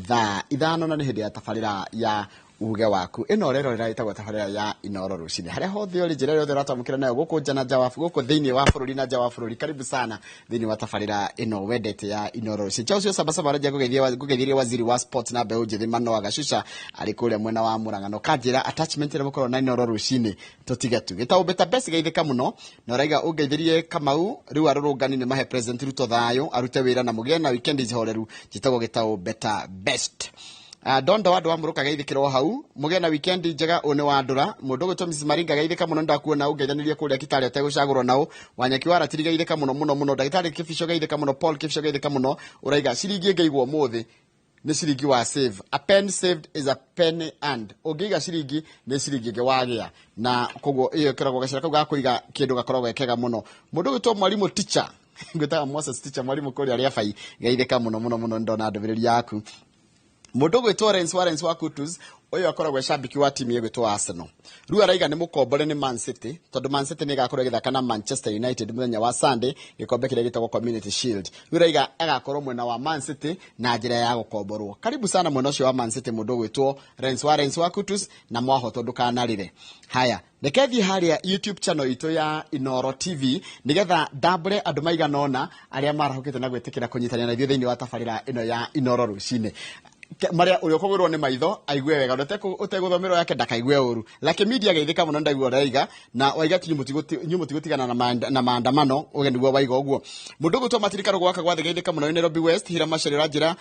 thaa 5 na nĩ hĩndĩ ya tabarĩra ya uge waku. Ĩno rero ĩtagwo tabarĩra ya Inooro rũcinĩ. Harĩa hothe ũrĩ, njĩra yothe ũratwamũkĩra nayo gũkũ nja na nja wa gũkũ thĩinĩ wa bũrũri na nja wa bũrũri, karibu sana thĩinĩ wa tabarĩra ĩno wendete ya Inooro rũcinĩ. Chao cio sabasaba arajia kũgeithia waziri wa sports na mbeũ njĩthĩ Manoa Gacuca arĩ kũrĩa mwena wa Murang'a. No kanjĩra attachment ĩrĩa mũkorwo na Inooro rũcinĩ tũtige tu. Gĩtaũ Beta Best geithĩka mũno na ũraiga ũngeithĩrie Kamau rĩu arũrũngani nĩ mahe President Ruto thayũ arute wĩra na mũgĩe na weekend njihoreru. Njĩtagwo Gĩtaũ Beta Best. Dondo wa andũ wa Mũrũka geithĩkĩrwo hau mũgĩe na weekend njega. Ũyũ nĩ wa Ndũra. Mũndũ ũgwĩtwo Mrs Maringa geithĩka mũno, ndakuona ũngeithanĩrie kũrĩa Kitale ũtegũcagũrwo nao. Wanyeki wa Ratiri geithĩka mũno mũno mũno. Ndagĩtarĩ Kĩbico geithĩka mũno. Paul Kĩbico geithĩka mũno. Ũraiga ciringi ĩngĩigwo ũmũthĩ nĩ ciringi wa save. A pen saved is a penny earned. Ũngĩiga ciringi nĩ ciringi ĩngĩ wagĩa, na koguo ĩyo ĩkoragwo gacĩra kau ga kũiga kĩndũ gakoragwo ge kega mũno. Mũndũ ũgwĩtwo mwarimũ teacher, ngwĩtaga Moses teacher, mwarimũ kũrĩa Rĩabai geithĩka mũno mũno mũno, ndona ndũmĩrĩri yaku. Mũndũ ũgwĩtwo Lawrence Warren wa Kutus, ũyũ akoragwo e shabiki wa timu ĩgwĩtwo Arsenal. Rĩu araiga nĩ mũkombore nĩ Man City, tondũ Man City nĩ ĩgakorwo ĩgĩthaka na Manchester United mũthenya wa Sunday gĩkombe kĩrĩa gĩtagwo Community Shield. Rĩu araiga agakorwo mwena wa Man City na njĩra ya gũkomborwo. Karibu sana mwena ũcio wa Man City, mũndũ ũgwĩtwo Lawrence Warren wa Kutus, na mwahotwo ndũkanarĩre. Haya, reke thiĩ harĩa YouTube channel itũ ya Inooro TV nĩgetha ndambũre andũ maigana ũna arĩa marahũkĩte na gwĩtĩkĩra kũnyitanĩra na ithuĩ thĩinĩ wa tabarĩra ĩno ya Inooro rũcinĩ. Maria ũrĩa ũkũgwĩrwo nĩ maitho aigue wega, ũrĩa ũtegũthomerwo yake ndakaigue ũru. Lucky Media geithĩka mũno, ndaigua ũraiga na waiga ti inyuĩ mũtigũtigana na maandamano, ũge nĩguo waiga ũguo. Mũndũ ũgwĩtwo Matirika Rũgwaka gwa thĩ geithĩka mũno Nairobi West. Hira Macharia ũranjĩra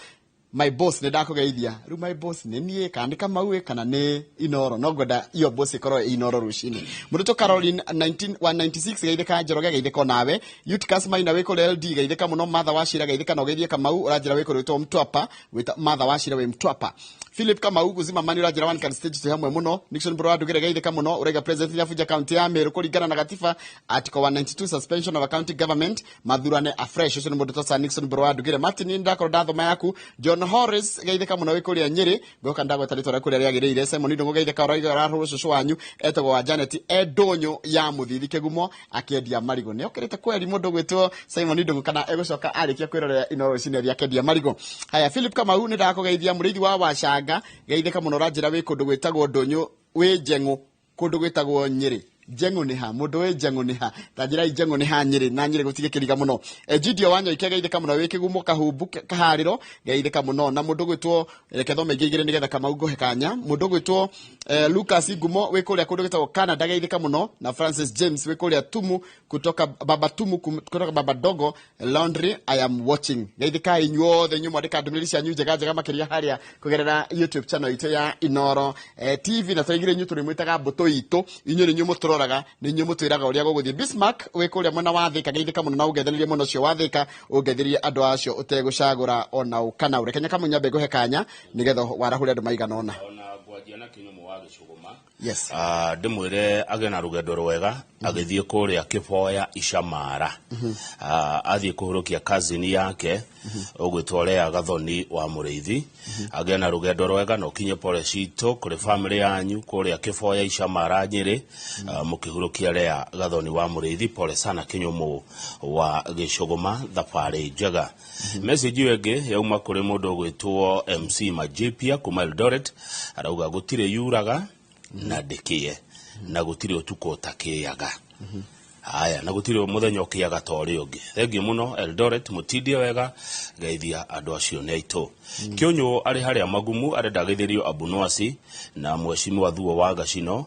my boss nĩ ndakũgeithia. Rĩu my boss nĩ niĩ kana nĩ Kamau kana nĩ Inooro, no ngwenda iyo boss ĩkorwo ĩ Inooro rũcinĩ. Mũndũ Caroline 196 geithĩka Njoroge geithĩka onawe. Eutychus Maina wĩ kũrĩa LD geithĩka mũno. Martha Wachira geithĩka na ũgeithie Kamau ũranjĩra wĩ kũrĩa wĩtwo Mtwapa, wĩta Martha Wachira wĩ Mtwapa. Philip Kamau gũzima mani ũranjĩra one can stage twĩ hamwe mũno. Nixon Bro Ndugire geithĩka mũno, ũraiga president nĩabunja county ya Meru kũringana na gatiba article 192 suspension of a county government mathurane afresh. Ũcio nĩ mũndũ tosa Nixon Bro Ndugire. Martin ndakorwo ndathoma yaku. John Horace geithĩka mũno wĩ kũrĩa Nyĩrĩ, ngoka ndagweta rĩtwa rĩaku rĩrĩa rĩagĩrĩire. Simon Ndung'u geithĩka, ũraiga ũrahũrwo cũcũ wanyu etagwo wa Janet Edonyo ya Mũthithi Kĩgumo akĩendia marigũ. Nĩ okĩrĩte kweri mũndũ ũgwĩtwo Simon Ndung'u kana egũcoka arĩkia kwĩrorera Inooro rũcinĩ athiĩ akĩendia marigũ. Haya, Philip Kamau nĩ ndakũgeithia. Mũrĩithi wa Wacanga geithĩka mũno, ũranjĩra wĩ kũndũ gwĩtagwo Ndũnyũ wĩ Njeng'ũ, kũndũ gwĩtagwo Nyĩrĩ. Njeng'ũ nĩ ha? Mũndũ wĩ Njeng'ũ nĩ ha? Ta njĩrai Njeng'ũ nĩ ha Nyĩrĩ, na Nyĩrĩ gũtirĩ kĩriga mũno. Gideon Wanyoike geithĩka mũno wĩ Kĩgumo Kahumbu Kaharĩro geithĩka mũno. Na mũndũ ũgwĩtwo, reke thome ingĩ igĩrĩ nĩgetha Kamau ngũhe kanya. Mũndũ ũgwĩtwo Lucas Ngumo wĩ kũrĩa kũndũ gwĩtagwo Canada geithĩka mũno. Na Francis James wĩ kũrĩa Tumu kutoka Baba Tumu kutoka Baba Dogo Laundry, I am watching. Geithĩkai inyuothe inyuĩ mwandĩka ndũmĩrĩri cianyu njega njega makĩria harĩa kũgerera YouTube channel itũ ya Inooro TV. Na tũraigire inyuĩ tũrĩmwĩtaga mbũtũ itũ, inyuĩ nĩ inyuĩ mũtũroraga, nĩ inyuĩ mũtwĩraga ũrĩa gũgũthiĩ. Bismarck wĩ kũrĩa mwena wa Thĩka geithĩka mũno na ũngeithĩrĩrie mũno ũcio wa Thĩka, ũngeithĩrĩrie andũ acio ũtegũcagũra ona ũ kana ũ. Reke Nyakamunya nyambe ngũhe kanya nĩgetha warahũre andũ maigana ũna. Ona Ngwanjia na Kĩnyũmũ wa Gĩcũgũma. Yes. Ndĩmwĩre agĩe na rũgendo rwega agĩthiĩ kũrĩa Kĩboya Icamara. Athiĩ kũhurũkia cousin yake ũgwĩtwo Lea Gathoni wa Mũrĩithi. Agĩe na rũgendo rwega na ũkinye pole citũ kũrĩ family yanyu kũrĩa Kĩboya Icamara Nyĩrĩ, mũkĩhurũkia Lea Gathoni wa Mũrĩithi. Pole sana Kĩnyũmũ wa Gĩcũgũma, thabarĩ njega. Message ĩyo ĩngĩ yauma kũrĩ mũndũ ũgwĩtwo MC Majipia kuma Eldoret, arauga gũtirĩ yuraga na ndĩkĩe na gũtirĩ ũtukũ ũtakĩaga. Haya, na gũtirĩ mũthenya ũkĩaga ta ũrĩa ũngĩ. Thengiũ mũno Eldoret, mũtindie wega, geithia andũ acio nĩ aitũ. Kĩũnyũ arĩ harĩa Magumu arenda ageithĩrio Abunwasi na mheshimiwa Thuo wa Gacino,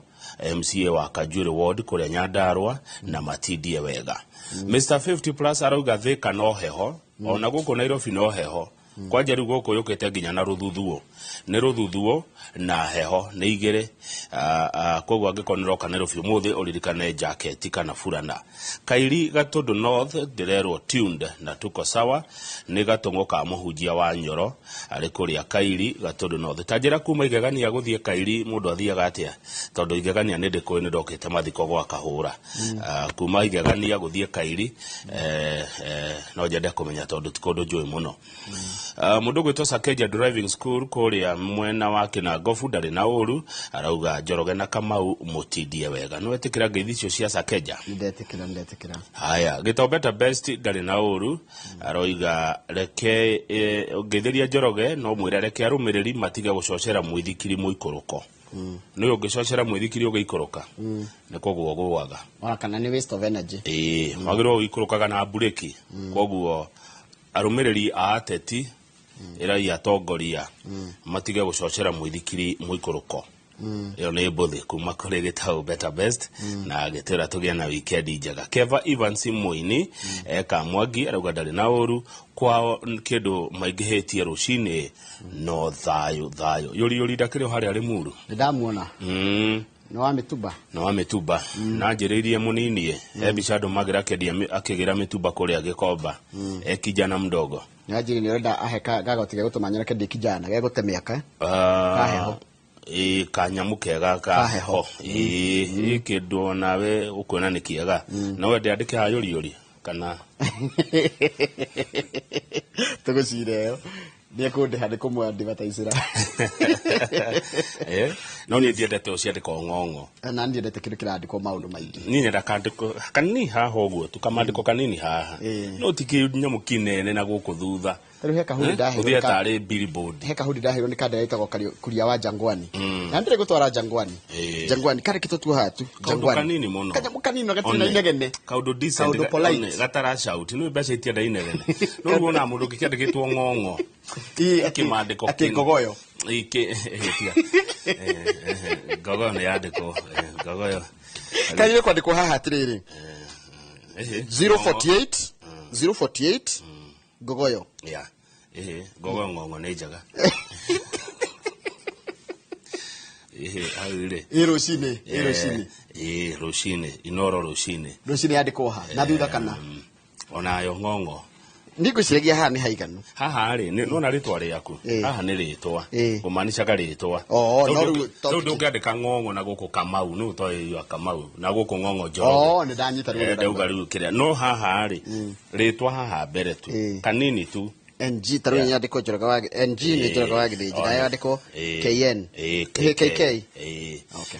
MCA wa Kanjuĩrĩ Ward kũrĩa Nyandarua, na matindie wega. Mr 50 plus arauga Thika no heho, ona gũkũ Nairobi no heho. Kwanja rĩu gũkũ yũkĩte nginya na rũthuthuũ. Nĩ rũthuthuũ na heho nĩ igĩrĩ. Koguo angĩkorwo nĩ ũroka Nairobi ũmũthĩ ũririkane jaketi kana burana. Kairi Gatũndũ North ndĩrerwo tuned na tuko sawa, nĩ gatũng'ũ ka mũhunjia wa Nyoro arĩ kũrĩa Kairi Gatũndũ North. Ta njĩra kuma Igegania gũthiĩ Kairi mũndũ athiaga atĩa? Tondũ Igegania nĩ ndĩkũĩ nĩ ndokĩte mathiko gwa Kahũra. Kuma Igegania gũthiĩ Kairi, no nyende kũmenya tondũ ti kũndũ njũĩ mũno. Mũndũ ũgwĩtwo Sakeja Driving School kũrĩa mwena wa Kĩnangobu ndarĩ na ũru, arauga Njoroge na Kamau mũtindie wega. Nĩ wetĩkĩra ngeithi icio cia Sakeja? Nĩndetĩkĩra, nĩndetĩkĩra. Haya, Gĩtombeta Best ndarĩ na ũru, aroiga reke ngeithĩria Njoroge no mwĩre reke arũmĩrĩri matige gũcocera mũithikiri mũikũrũko. Nĩ ũngĩcocera mũithikiri ũgĩikũrũka, nĩ kũgũa ũgũaga. Ona kana nĩ waste of energy. Ĩĩ, wagĩrĩirwo gũikũrũkaga na mburĩki. Koguo arũmĩrĩri a ateti ĩrai atongoria matige gũcocera mũithikiri mũikũrũko. Ĩyo nĩ mbũthĩ kuma kũrĩ Gĩtaũ Better Best, na gĩtwĩra tũgĩe na weekend njega. Keva Evans Mũini eka Mwangi arauga ndarĩ na ũru kwao kĩndũ maingĩhĩtie rũcinĩ no thayũ thayũ. Yũri yũri ndakĩrĩ o harĩa Rĩmuru. Nĩndamuona. Nĩ wa mĩtumba. Nĩ wa mĩtumba. Na njĩrĩirie mũnini he mbica ndũmagĩra akĩgĩra mĩtumba kũrĩa Gĩkomba. E kijana mdogo. Nĩ wanjĩrĩirie nĩ ũrenda ahe gagoti gegũtũma nyoneke ndĩ kijana, gegũte mĩaka. Kaheho. Ĩĩ, kanyamũ kega ka Kaheho. Ĩĩ, kĩndũ onawe ũkuona nĩ kĩega. No wende andĩke haha yũri yũri kana tũgũcira ĩyo. Nĩ ekũndĩha nĩ kũmũ-advertise-ĩra. No niĩ ndiendete ũciandĩka o ng'ong'o. Na ndiendete kĩndũ kĩrandĩkwo maũndũ maingĩ. Niĩ nyenda kandĩko kanini haha ũguo tu, kamandĩko kanini haha. No ti kĩnyamũ kĩnene na gũkũ thutha. Rĩu he kahuri ndaheirwo Ũthiĩ tarĩ billboard. He kahuri ndaheirwo nĩ kandara ĩtagwo Kuria wa Jangwani. Na ndĩrĩ gũtwara Jangwani. Jangwani karĩ kĩtũ tuoha tu. Kaũndũ Jangwani. kanini mũno. Kanyamũ kanini na gatirĩ na inegene. Kaũndũ decent. Kaũndũ polite. Gatara shout. Nĩ mbeca itienda inegene. No rĩu wona mũndũ ũngĩkĩandĩkĩtwo ng'ong'o. Kĩmandĩko Atĩ ngogoyo. Tiga. Ngogoyo nĩ yandĩkwo. Ngogoyo. Kanini kwandĩkwo haha atĩrĩrĩ. 048, 048, ngogoyo. Yeah. Ngogoyo ng'ong'o nĩ njega. Hau rĩ. Ĩ rũcinĩ, ĩ rũcinĩ. Rũcinĩ, Inoro rũcinĩ. Rũcinĩ yandĩkwo ha? Na thutha kana? Onayo ng'ong'o. Niĩ ngwĩciragia haha nĩ haiganu. Haha rĩ, nĩwona rĩtwa rĩaku? Haha nĩ rĩtwa. Kũmaanishaga rĩtwa. No rĩu Rĩu ndũngĩandĩka ng'ong'o na gũkũ Kamau, nĩ ũtoĩ ya Kamau, na gũkũ ng'ong'o Njoroge. Nĩ ndanyita rĩu. Ndauga rĩu kĩrĩa. No haha rĩ, rĩtwa haha mbere tu. Kanini tu. NG ta rĩu yandĩkwo Njoroge wa NG nĩ Njoroge wa Gĩthĩnji, na yandĩkwo KN. KK.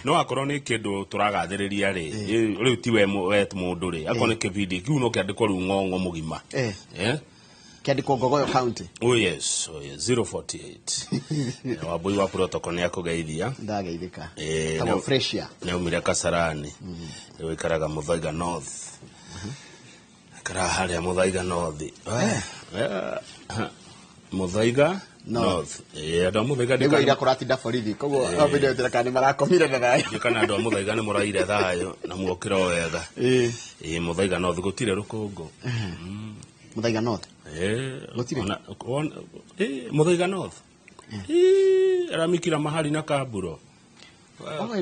No akorwo nĩ kĩndũ tũragathĩrĩria rĩ, rĩu ti we mũndũ rĩ, akorwo nĩ kĩbindi kĩu no kĩandĩkwo rĩu ng'ong'o mũgima. Kĩandĩkwo Ngogoyo County. Oh yes, oh yes, 048. Wambui wa protocol nĩ akũgeithia. Ndageithĩka. Tagwo Freshia. Nĩ aumire Kasarani. Ũikaraga Muthaiga North. Ikaraga harĩa Muthaiga North. Muthaiga North. Andũ a Muthaiga Nĩguo ira kũratinda borithi, koguo hau ndio ndĩreka kana nĩ marakomire na thayũ. Ndiũĩ kana andũ a Muthaiga nĩ mũraire thayũ na muokĩra o wega. Muthaiga North gũtirĩ rũkũngũ. Muthaiga North? Gũtirĩ? Muthaiga North. Aramikira mahali na kaburo.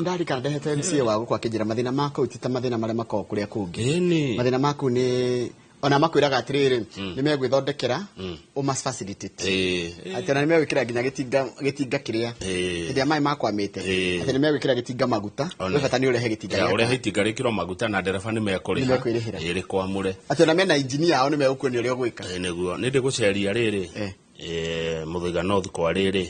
Ndarikana ndehete MCA wa gũkũ akĩnjĩra mathĩna ma kũu ti ta mathĩna marĩa makoragwo kũrĩa kũngĩ. Mathĩna ma kũu nĩ Ona makwĩraga atĩrĩrĩ, nĩ megwĩthondekera, ũma facilitate, atĩ ona nĩ megwĩkĩra nginya gĩtinga kĩrĩa hĩndĩ ĩrĩa maĩ makwamĩte, atĩ nĩ megwĩkĩra gĩtinga maguta. Ona. We bata nĩ ũrehe gĩtinga Ya, gĩaku. ũrehe itinga rĩkĩrwo maguta na ndereba nĩ mekũrĩha. Nĩ mekwĩrĩhĩra. Ĩ, rĩkwamũre. Atĩ ona mena injinia ao, nĩ megũkuonia ũrĩa ũgwĩka. Ĩ, nĩguo nĩ ndĩgũceria rĩrĩ, Mũthaiga North kwa rĩrĩ,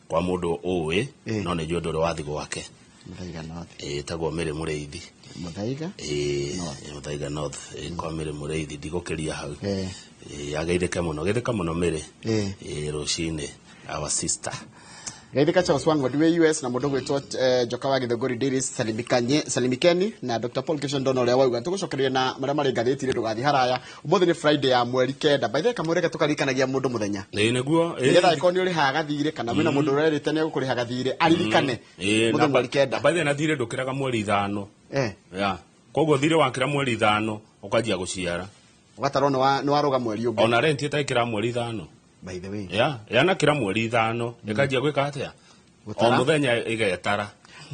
kwa mũndũ ũĩ, no nĩ njũĩ ndũrĩ wathi gwake. Mũthaiga North. Ĩ, ĩtagwo Mĩrĩ Mũrĩithi. Mũthaiga. Ĩ, Mũthaiga North. Ĩ, kwa Mĩrĩ Mũrĩithi, ndigũkĩria hau. Ĩ, ageithĩke mũno, geithĩka mũno Mĩrĩ. Ĩ, rũcinĩ, our sister. Geithĩka Charles Wang'ondu wĩ US na mũndũ gwĩtwo Njoka wa Gĩthũngũri Dairies, salimikeni na Dr. Paul Kisho. Ndona ũrĩa wauga tũgũcokereria na marĩa marĩ ngathĩti-inĩ. Ndũgathiĩ haraya, ũmũthĩ nĩ Friday ya mweri 9. By the way, kamũreke tũkaririkanagia mũndũ mũthenya, Ĩ, nĩguo, ĩ. nĩgetha angĩkorwo nĩ ũrĩhaga gathirĩ kana wĩna mũndũ ũrerĩte nĩ egũkũrĩha gathirĩ, aririkane Ĩ, mũthenya mweri 9. By the way, na thirĩ ndũkĩraga mweri 5. Ya, koguo thirĩ wakĩra mweri 5 ũkanjia gũciara. Ũgatarwo nĩ warũga mweri ũngĩ. Ona rent ĩtaikĩra mweri 5. By the way. Ya, yanakĩra mweri 5 ĩkanjia gwĩka atĩa? O Gũtara. mũthenya ĩgetara.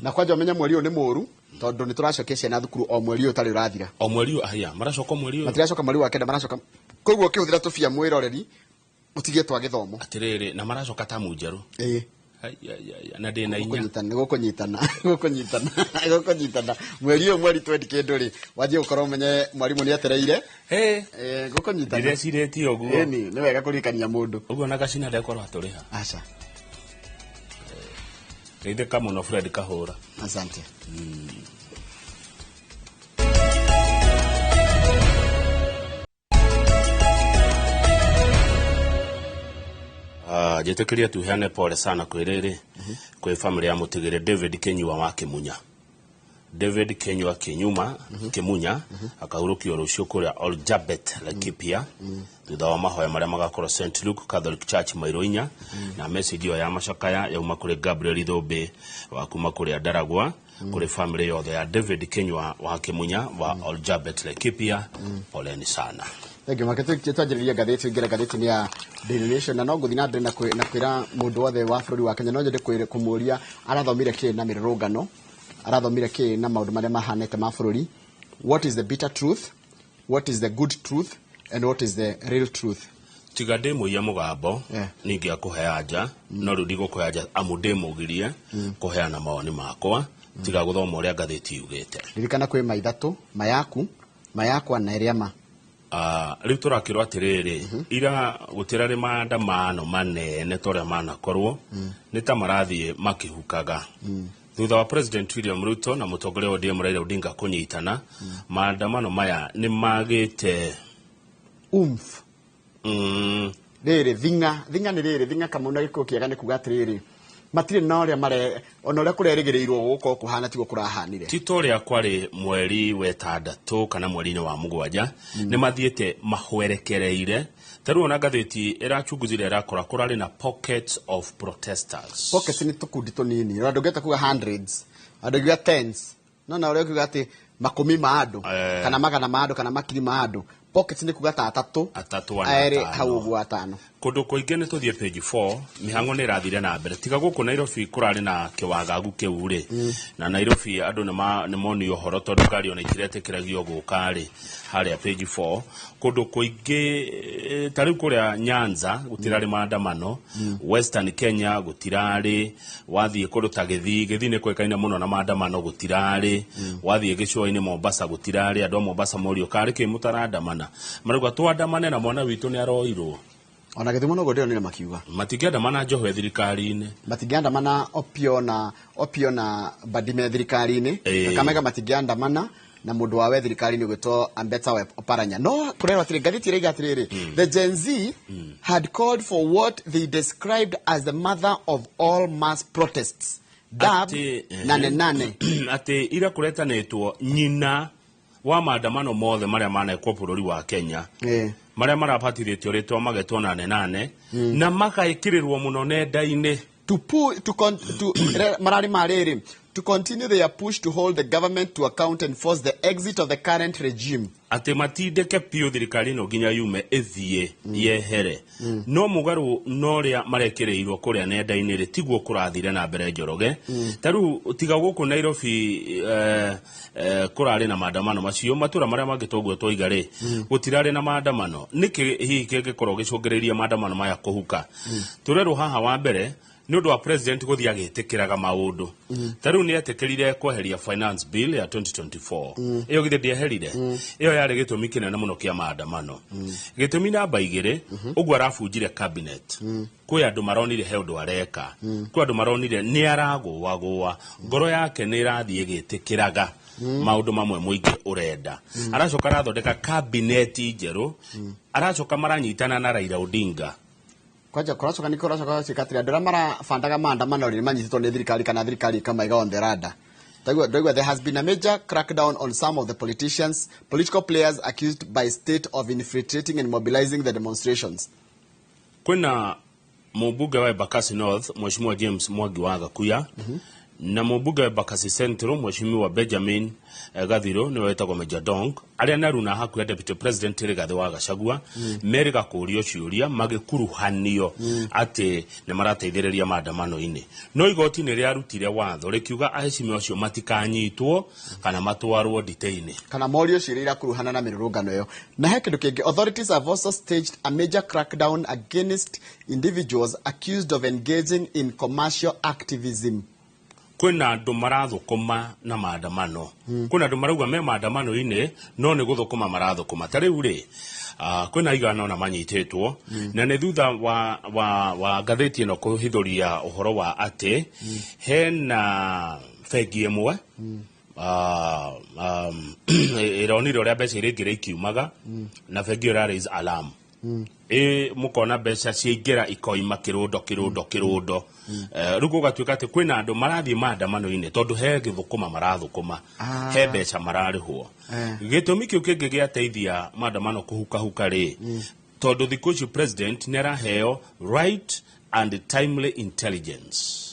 Na kwanja ũmenye mweri ũyũ nĩ mũũru, tondũ nĩ tũracokia ciana thukuru o mweri ũyũ ũtarĩ ũrathira. O mweri ũyũ, aya maracoka mweri ũyũ. Matiracoka mweri wa 9, maracoka. Koguo ũkĩhũthĩra tũbia, mwĩroreri, ũtige twa gĩthomo. Atĩrĩrĩ, na maracoka tamu njerũ. Ĩ. Ai, ai, ai, na ndĩna inya. Gũkũnyitana, gũkũnyitana, gũkũnyitana, gũkũnyitana. Mweri ũyũ, mweri twendi kĩndũ rĩ, wanjie gũkorwo ũmenye mwarimũ nĩ etereire. Gũkũnyitana. Ndĩrecirĩtie ũguo. Ĩni, nĩ wega kũririkania mũndũ. Ũguo na gacina ndekorwo atũrĩha. Aca. Geithĩka mũno, Fred Kahũra. Asante. Ah, njĩtĩkĩrie tuheane pole sana kwĩ rĩrĩ, kwĩ family ya mũtigĩrĩ David Kinyua wa Kĩmunya. David Kinyua Kinyuma Kĩmunya akahurũkio rũciũ kũrĩa Oljabet, Laikipia, thutha wa mahoya marĩa magakorwo St Luke Catholic Church Mairo 4. Na message ĩyo ya macakaya yauma kũrĩ Gabriel Ithũmbĩ wa kuma kũrĩa Ndaragwa. Kũrĩ family yothe ya David Kinyua wa Kĩmunya wa Oljabet, Laikipia, poleni sana. Thank you. Make twanjĩrĩrie ngathĩti, ingĩra ngathĩti-inĩ ya Daily Nation, na no ngũthiĩ na mbere na kwĩra mũndũ wothe wa bũrũri wa Kenya, no nyende kũmũria arathomire kĩ na mĩrũrũngano, arathomire kĩ na maũndũ marĩa mahanĩte ma bũrũri. What is the bitter truth, what is the good truth and what is the real truth? Tiga ndĩ mũiya mũgambo, ningĩ akũhe anja, no rĩu ndigũkũhe anja amu ndĩ mũgirie kũheana mawoni makwa tiga gũthoma ũrĩa ngathĩti yugĩte. Ririkana kwĩ ma ithatũ: ma yaku, ma yakwa na ĩrĩa ma. Ah, rĩu tũrakĩrwo atĩrĩrĩ, ira gũtirarĩ maandamano manene ta ũrĩa manakorwo, nĩ ta marathiĩ makĩhukaga thutha wa President William Ruto na mũtongoria wa ODM Raila Odinga kũnyitana. Maandamano maya nĩ magĩte Umf. Rĩrĩ thinga thinga nĩ rĩrĩ thinga kamau na gĩkũyũ kĩega nĩ kuga atĩrĩrĩ, matirĩ na ũrĩa mare ona ũrĩa kũrerĩgĩrĩirwo gũkorwo kũhana tiguo kũrahanire. Ti ta ũrĩa kwarĩ mweri wa 6 kana mweri-inĩ wa 7, nĩ mathiĩte mahwerekereire. Ta rĩu ona ngathĩti ĩrachunguzire ĩrakora kũrarĩ na pockets of protesters. Pockets nĩ tũkundi tũnini, ona ndũngĩhota kuga hundreds, andũ ngiuga tens, no na ũrĩa ũkiuga atĩ makũmi ma andũ kana magana ma andũ kana makiri ma andũ. Pockets nĩ kuga ta atatũ, atatũ, ana, erĩ, atano. Hau ũguo, atano. Kũndũ kũingĩ nĩ tũthiĩ page 4, mĩhang'o nĩ ĩrathire na mbere tiga gũkũ Nairobi kũrarĩ na kĩwagagu kĩu rĩ. Na Nairobi andũ nĩ monio ũhoro tondũ ngari ona itiretĩkĩragio gũka rĩ harĩa page 4. Kũndũ kũingĩ, ta rĩu kũrĩa Nyanza gũtirarĩ maandamano, Western Kenya gũtirarĩ. Wathiĩ kũndũ ta Gĩthii, Gĩthii nĩ kũĩkaine mũno na maandamano, gũtirarĩ. Wathiĩ gĩcũa-inĩ Mombasa gũtirarĩ. Andũ a Mombasa morio karĩ kĩ mũtarandamana, marauga twandamane na mwana witũ nĩ aroirwo. Ona Gĩthumo noguo ndĩronire makiuga. Matingĩandamana Njoho thirikari-inĩ. Matingĩandamana Opio na Mbadi me thirikari-inĩ. Kakamega matingĩandamana na mũndũ wawe thirikari-inĩ ũgwĩtwo Ambeta wa Oparanya. No kũrerwo atĩrĩ, ngathĩti ĩraiga atĩrĩrĩ, the Gen Z had called for what they described as the mother of all mass protests, dubbed Nane Nane. Atĩ ira kũretanĩtwo nyina wa maandamano mothe marĩa manekwo bũrũri wa Kenya, marĩa marabatithĩtio rĩtwa magetwo Nane Nane na magaĩkĩrĩrwo mũno nenda-inĩ. To pu, to con, to mararĩ ma rĩrĩ, to continue their push to hold the government to account and force the exit of the current regime. Atĩ matindĩke biũ thirikari ĩno nginya yume ĩthiĩ yehere. No mũgarũ na ũrĩa marekĩrĩirwo kũrĩa nenda-inĩ rĩ, tiguo kũrathire na mbere, Njoroge. Ta rĩu tiga gũkũ Nairobi kũrarĩ na maandamano macio, matũra marĩa mangĩ toguo twaiga rĩ, gũtirarĩ na maandamano. Nĩkĩ hihi kĩngĩkorwo gĩcũngĩrĩirie maandamano maya kũhuka? Tũrerwo haha wa mbere nĩ ũndũ wa president gũthiĩ agĩtĩkĩraga maũndũ. Ta rĩu nĩ etĩkĩrire kweheria Finance Bill ya 2024. Ĩyo githĩ ndieherire? Ĩyo yarĩ gĩtũmi kĩnene mũno kĩa maandamano. Gĩtũmi namba 2, ũguo arabunjire cabinet, kwĩ andũ maronire he ũndũ areka, kwĩ andũ maronire nĩ aragũagũa, ngoro yake nĩ ĩrathiĩ ĩgĩtĩkĩraga maũndũ mamwe mũingĩ ũrenda. Aracoka arathondeka kabineti njerũ, aracoka maranyitana na Raila Odinga. Kwanja kũracoka nĩ kũracoka gũtuĩka atĩrĩ, andũ arĩa marabandaga maandamano rĩ, nĩ manyitĩtwo nĩ thirikari kana thirikari ĩkamaiga on the radar. Ndaigua there has been a major crackdown on some of the politicians, political players accused by state of infiltrating and mobilizing the demonstrations. Kwĩna mũmbunge wa Embakasi North, Mheshimiwa James Mwangi wa Gakuya, na mũmbunge wa Embakasi Central, Mheshimiwa Benjamin Gathiro, nĩwe wĩtagwo Major Dong, arĩa naruna hakuhĩ Deputy President Rigathĩ wa Gachagua, merĩga kũũrio ciũria magĩkuruhanio atĩ nĩ marateithĩrĩria maandamano-inĩ. No igoti nĩ rĩarutire watho rĩkiuga aheshimiwa acio matikanyitwo kana matwarwo nditĩ-inĩ kana morio ciũria irakuruhana na mĩrũrũngano ĩyo. Na he kĩndũ kĩngĩ, authorities have also staged a major crackdown against individuals accused of engaging in commercial activism. Kwĩna andũ marathũkũma na maandamano. Kwĩna andũ marauga me maandamano-inĩ no nĩ gũthũkũma marathũkũma. Ta rĩu rĩ, kwĩna igana ona manyitĩtwo, na nĩ thutha wa ngathĩti ĩno kũhithũria ũhoro wa atĩ hena bengi ĩmwe ĩronire ũrĩa mbeca iria ikiumaga, na bengi ĩyo ĩra raise alarm. Ĩ mũkona mbeca ciaingĩra ikoima kĩrũndo kĩrũndo kĩrũndo. Rĩu gũgatuĩka atĩ kwĩna andũ marathiĩ maandamano-inĩ tondũ he gĩthũkũma marathũkũma, he mbeca mararĩhwo. Gĩtũmi kĩu kĩngĩ gĩateithia maandamano kũhukahuka rĩ, tondũ thikũ ici president nĩ araheo right and timely intelligence.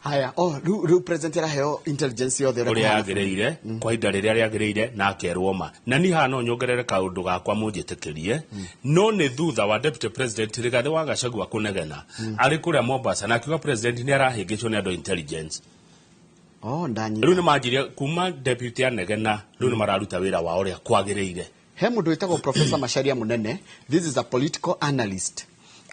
Haya, oh, rĩu president araheo intelligence yothe ũrĩa yagĩrĩire kwa ihinda rĩrĩa rĩagĩrĩire na akerwo ma. Na niĩ haha no nyongerere kaũndũ gakwa mũnjĩtĩkĩrie, no nĩ thutha wa Deputy President Rigathĩ wa Gachagua kũnegena arĩ kũrĩa Mombasa na akiuga president nĩ arahĩngĩcwo nĩ andũ a intelligence. Oh, ndanyita. Rĩu nĩ manjirie kuma deputy anegena, rĩu nĩ mararuta wĩra wao ũrĩa kwagĩrĩire. He mũndũ wĩtagwo Professor Macharia Munene, this is a political analyst,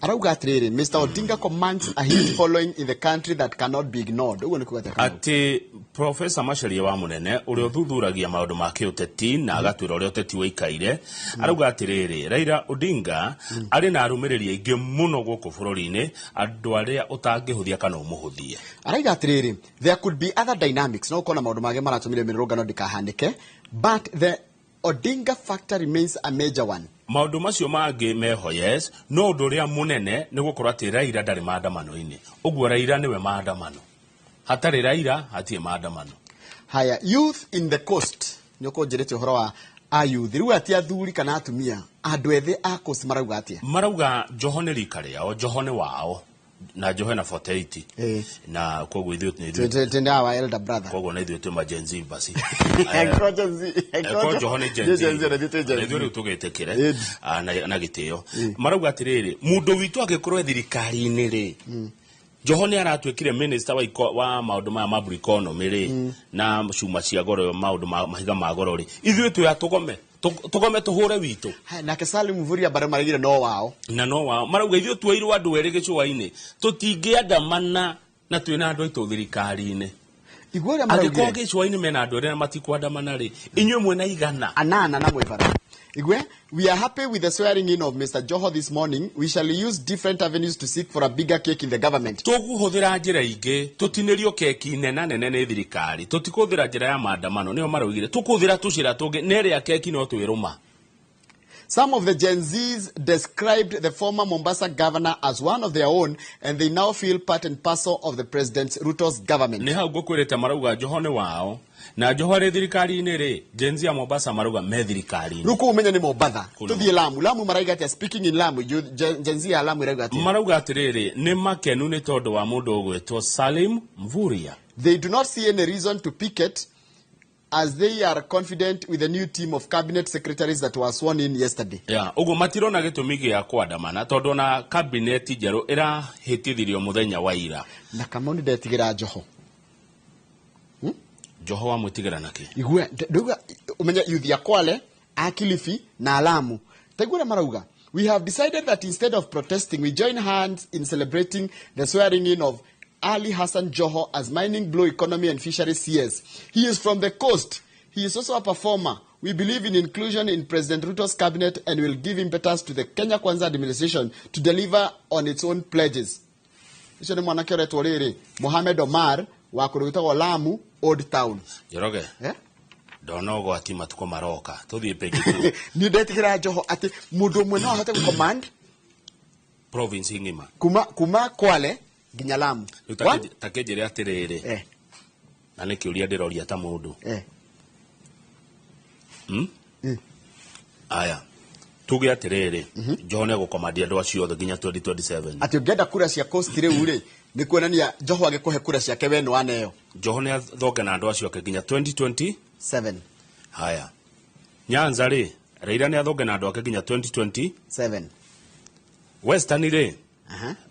arauga atĩrĩrĩ, Mr Odinga commands a huge following in the country that cannot be ignored. Ũguo nĩ kuga atĩa, Kamau? Atĩ Professor Macharia wa Munene, ũrĩa ũthuthuragia maũndũ ma kĩũteti na agatwĩra ũrĩa ũteti ũikaire, arauga atĩrĩrĩ, Raila Odinga arĩ na arũmĩrĩri aingĩ mũno gũkũ bũrũri-inĩ, andũ arĩa ũtangĩhũthia kana ũmũhũthie. Arauga atĩrĩrĩ, there could be other dynamics, no ũkorwo na maũndũ mangĩ maratũmire mĩrũrũngano ndĩkahanĩke, but the Odinga factor remains a major one. Maũndũ macio mangĩ meho, yes, no ũndũ ũrĩa mũnene nĩ gũkorwo atĩ Raila ndarĩ maandamano-inĩ. Ũguo Raila nĩwe maandamano. Hatarĩ Raila hatirĩ maandamano. Haya, youth in the coast, nĩ ũkũnjĩrĩte ũhoro wa a youth, rĩu ati athuri kana atumia, andũ ethĩ a coast marauga atĩa? Marauga Joho nĩ rika rĩao, Joho nĩ wao, na Joho na 48, na koguo ithuĩ nĩ ithuĩ Tende our elder brother. Koguo na ithuĩ twĩ ma Gen Z basi. Angĩkorwo Gen Z, Angĩkorwo Joho nĩ Gen Z, Gen Z, na ithuĩ twĩ Gen na ithuĩ Z. rĩu tũgĩtĩkĩre na gĩtĩo. Marauga atĩrĩrĩ, mũndũ witũ angĩkorwo e thirikari-inĩ rĩ, Joho nĩ aratuĩkire minister wa maũndũ maya ma blue economy rĩ, na cuma cia goro, maũndũ ma mahiga ma goro rĩ, ithuĩ twĩ a tũgome, tũgome tũhũre witũ. Haya, nake Salim Mvurya bado maraigire no wao. Na no wao marauga ithuĩ tuoirwo andũ erĩ gĩcũa-inĩ, tũtingĩandamana na twĩna andũ aitũ thirikari-inĩ. Igua ũrĩa Angĩkorwo maraugire. gĩcũa-inĩ mena andũ erĩ na matikwandamana rĩ, inyuĩ mwena igana anana na mwĩbara. Igwe, we are happy with the swearing in of Mr. Joho this morning. We shall use different avenues to seek for a bigger cake in the government. Tũkũhũthĩra njĩra ingĩ, tũtinĩrio keki nena nene nĩ thirikari. Tũtikũhũthĩra njĩra ya maandamano, nĩyo maraugire. Tũkũhũthĩra tũcĩra tũngĩ, na ĩrĩa keki no twĩrũma. Some of the Gen Zs described the former Mombasa governor as one of their own, and they now feel part and parcel of the President Ruto's government. Nĩ hau ngũkwĩrĩte marauga Joho nĩ wao, na Joho arĩ thirikari-inĩ rĩ, Gen Z ya Mombasa marauga me thirikari-inĩ. Rĩu kũu ũmenye nĩ Mombatha. Kũu nĩ Tũthiĩ Lamu. Lamu marauga atĩa? Speaking in Lamu, Gen Z ya Lamu ĩrauga atĩa? Marauga atĩrĩrĩ, nĩ makenu nĩ tondũ wa mũndũ ũgwĩtwo Salim Mvurya. They do not see any reason to picket. As they are confident with the new team of cabinet secretaries that were sworn in yesterday. Ya ũguo matirona gĩtũmi gĩa kwandamana tondũ ona kabineti njerũ ĩrahĩtithirio mũthenya wa ira. Na Kamau, nĩ ndetigĩra Joho. Joho wamwĩtigĩra nakĩ? Igue ndauga umenye youth ya Kwale, a Kilifi na Lamu, taigua ũrĩa marauga: "We have decided that instead of protesting, we join hands in celebrating the swearing in of Ali Hassan Joho as Mining, Blue Economy and Fisheries CS. He is from the coast. He is also a performer. We believe in inclusion in President Ruto's cabinet and will give impetus to the Kenya Kwanza administration to deliver on its own pledges." Ũcio nĩ mwanake ũretwo rĩrĩ Mohamed Omar wa kũndũ gwĩtagwo Lamu Old Town. Njoroge. Eh? Ndona ũgwati matukũ maroka. Tũthiĩ page 2. Nĩ ndetigĩra Joho atĩ mũndũ ũmwe no ahote gũcommand province ng'ima kuma Kwale nginya Lamu. Rĩu ta kĩnjĩre atĩrĩrĩ, na nĩ kĩũria ndĩroria ta mũndũ. Aya, tuge atĩrĩrĩ, Joho nĩ egũkomandia andũ acio othe nginya 2027. Atĩ ũngĩenda kura cia coast rĩu rĩ, nĩ kuonania Joho agĩkũhe kura ciake we nĩ waneo. Joho nĩ athonge na andũ acio ake nginya 2027. 7. Haya, Nyanza rĩ, Raila nĩ athonge na andũ ake nginya 2027. 7. Western rĩ,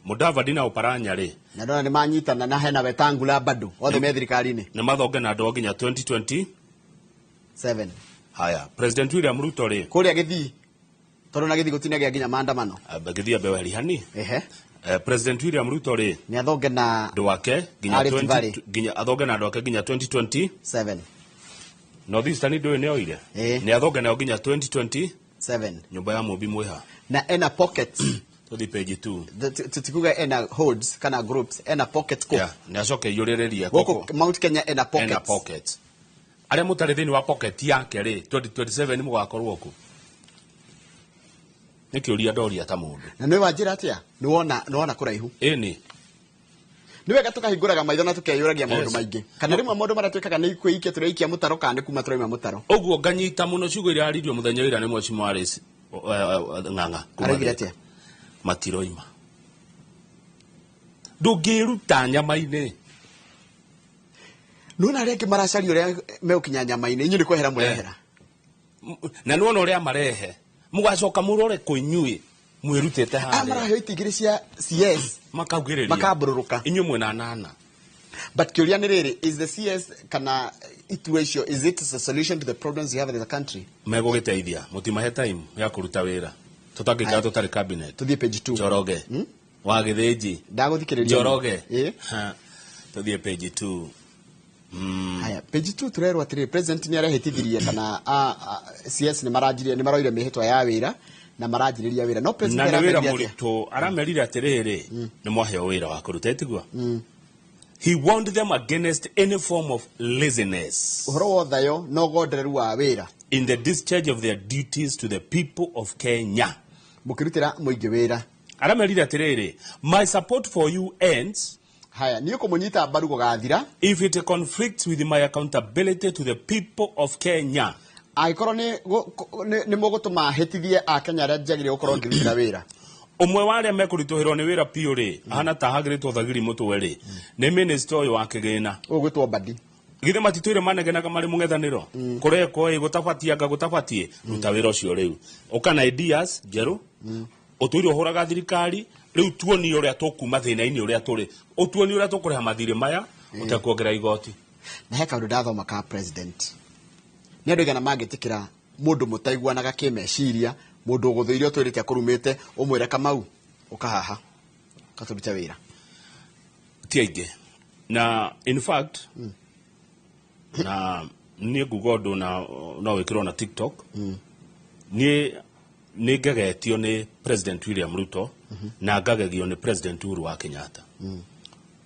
Mudavadi na Oparanya rĩ, na ndona nĩ manyitana na hena Wetangula bado othe me thirikari-inĩ. Nĩ mathonge na andũ ao nginya 2027. 7. Haya, President William Ruto rĩ, kũrĩa Gĩthii, tondũ na Gĩthii gũtinagĩa nginya maandamano. Gĩthii ambe weherihani. Ehe. President William Ruto rĩ, nĩ athonge na andũ ake nginya Rift 20 Valley. Nginya athonge na andũ ake nginya 2027. 7. North Eastern ndũĩ nĩ oire, nĩ athonge nao nginya 2027. 7. Nyũmba ya Mũmbi mwĩha. Na ena pockets. Tũthiĩ page 2. Tutikuga ena holds kana groups, ena pockets kũ. Yeah, nĩ acoke iyũrĩrĩrie gũkũ Mount Kenya ena pockets. Ena pockets. Arĩa mũtarĩ thĩinĩ wa pocket yake rĩ, 2027 mũgakorwo kũ? Nĩ kĩũria ndoria ta mũndũ. Na nĩ wanjĩra atĩa, nĩ wona kũraihu. Ĩni. Nĩ wega tũkahingũraga maitho na tũkeyũragia maũndũ maingĩ, kana rĩmwe maũndũ marĩa twĩkaga nĩ kwĩikia tũreikia mũtaro kana nĩ kuma tũraima mũtaro. Ũguo nganyita mũno ciugo iria aririo mũthenya ũira nĩ Mheshimiwa Alice Ng'ang'a kuma Araugire Thika. atĩa? Matiroima, ndũngĩruta nyama-inĩ. Nĩwona arĩa angĩ maracaria ũrĩa megũkinya nyama-inĩ, inyuĩ nĩ kwehera mũrehera. Na nĩwona ũrĩa marehe, mũgacoka mũrore kũ inyuĩ mwĩrutĩte Aya harĩa. Maraheo itĩ igĩrĩ cia CS. Makaugĩrĩria. Makambũrũrũka. Inyuĩ mwĩna nana. But kĩũria nĩ rĩrĩ, is the CS kana itua icio, is it a solution to the problems we have in the country? Megũgĩteithia mũtimahe time ya kũruta wĩra, tũtangĩikara tũtarĩ cabinet. Tũthiĩ page 2. Njoroge wa Gĩthĩnji. Ndagũthikĩrĩria. Njoroge. Ĩ. Ha, tũthiĩ page 2. Haya, page 2 turerwo atĩrĩrĩ, president nĩ arehĩtithirie kana CS nĩ maranjirie, nĩ maroire mĩhĩtwa ya wĩra na maranjĩrĩria wĩra, no president Na nĩ wĩra aramerire atĩa? Mũritũ aramerire atĩrĩrĩ, nĩ mwaheo wĩra wa kũruta ĩtiguo. He warned them against any form of laziness ũhoro wa ũthayo na ũgondereru wa wĩra in the discharge of their duties to the people of Kenya. Mũkĩrutĩra mũingĩ wĩra. Aramerire atĩrĩrĩ, "My support for you ends" Haya, niĩ kũmũnyita mbaru gũgathira "if it conflicts with my accountability to the people of Kenya." Angĩkorwo nĩ mũgũtũma hĩtithie akenya arĩa njagĩrĩire gũkorwo ngĩrutĩra wĩra. Ũmwe wa arĩa mekũritũhĩrwo nĩ wĩra biũ rĩ, ahana ta hagĩrĩtwo thagiri mũtwe rĩ, nĩ minister ũyũ wa kĩgĩna. Ũgwĩtwo Mbadi. Githĩ matitũire manegenaga marĩ mũng'ethanĩro kũrekwo ĩ gũtabatie anga gũtabatie, ruta wĩra ũcio rĩu, ũka na ideas njerũ. Ũtũire ũhũraga thirikari, rĩu tuonie ũrĩa tũkuma thĩna-inĩ ũrĩa tũrĩ, ũtuonie ũrĩa tũkũrĩha mathirĩ maya ũtekuongerera igoti. Na he kaũndũ ndathoma ka president, nĩ andũ aigana mangĩtĩkĩra mũndũ mũtaiguanaga kĩmeciria, mũndũ ũgũthũire, ũtwĩrĩte akũrumĩte, ũmwĩre Kamau ũkahaha ũgatũrute wĩra? Ti aingĩ. Na in fact, na niĩ nguga ũndũ na no wĩkĩrwo na TikTok, niĩ nĩ ngegetio nĩ President William Ruto na ngagegio nĩ President Uhuru wa Kenyatta.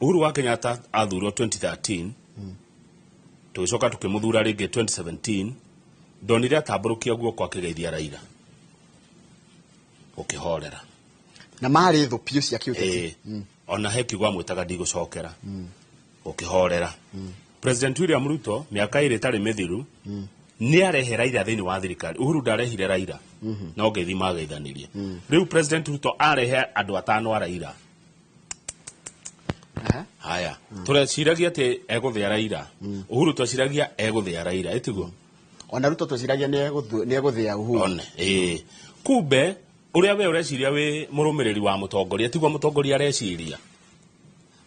Uhuru wa Kenyatta athurwo 2013, tũgĩcoka tũkĩmũthura rĩngĩ 2017. Ndonire atambũrũkia guoko akĩgeithia Raila, ũkĩhorera. Na marĩ thũ biũ cia kĩũteti. Ĩĩ. Ona he kiugo amwĩtaga ndigũcokera, ũkĩhorera. President William Ruto mĩaka ĩrĩ ĩtarĩ mĩthiru nĩ arehe Raila thĩinĩ wa thirikari. Uhuru ndarehire Raila, no ngeithi mageithanirie. Rĩu President Ruto arehe andũ atano a Raila. Haya. Aya, tũreciragia atĩ egũthĩa Raila. Uhuru tweciragia egũthĩa Raila, ĩtiguo? Ona Ruto tweciragia nĩ egũthĩa Uhuru. One, ĩĩ. Kumbe ũrĩa we ũreciria wĩ mũrũmĩrĩri wa mũtongoria tiguo mũtongoria areciria.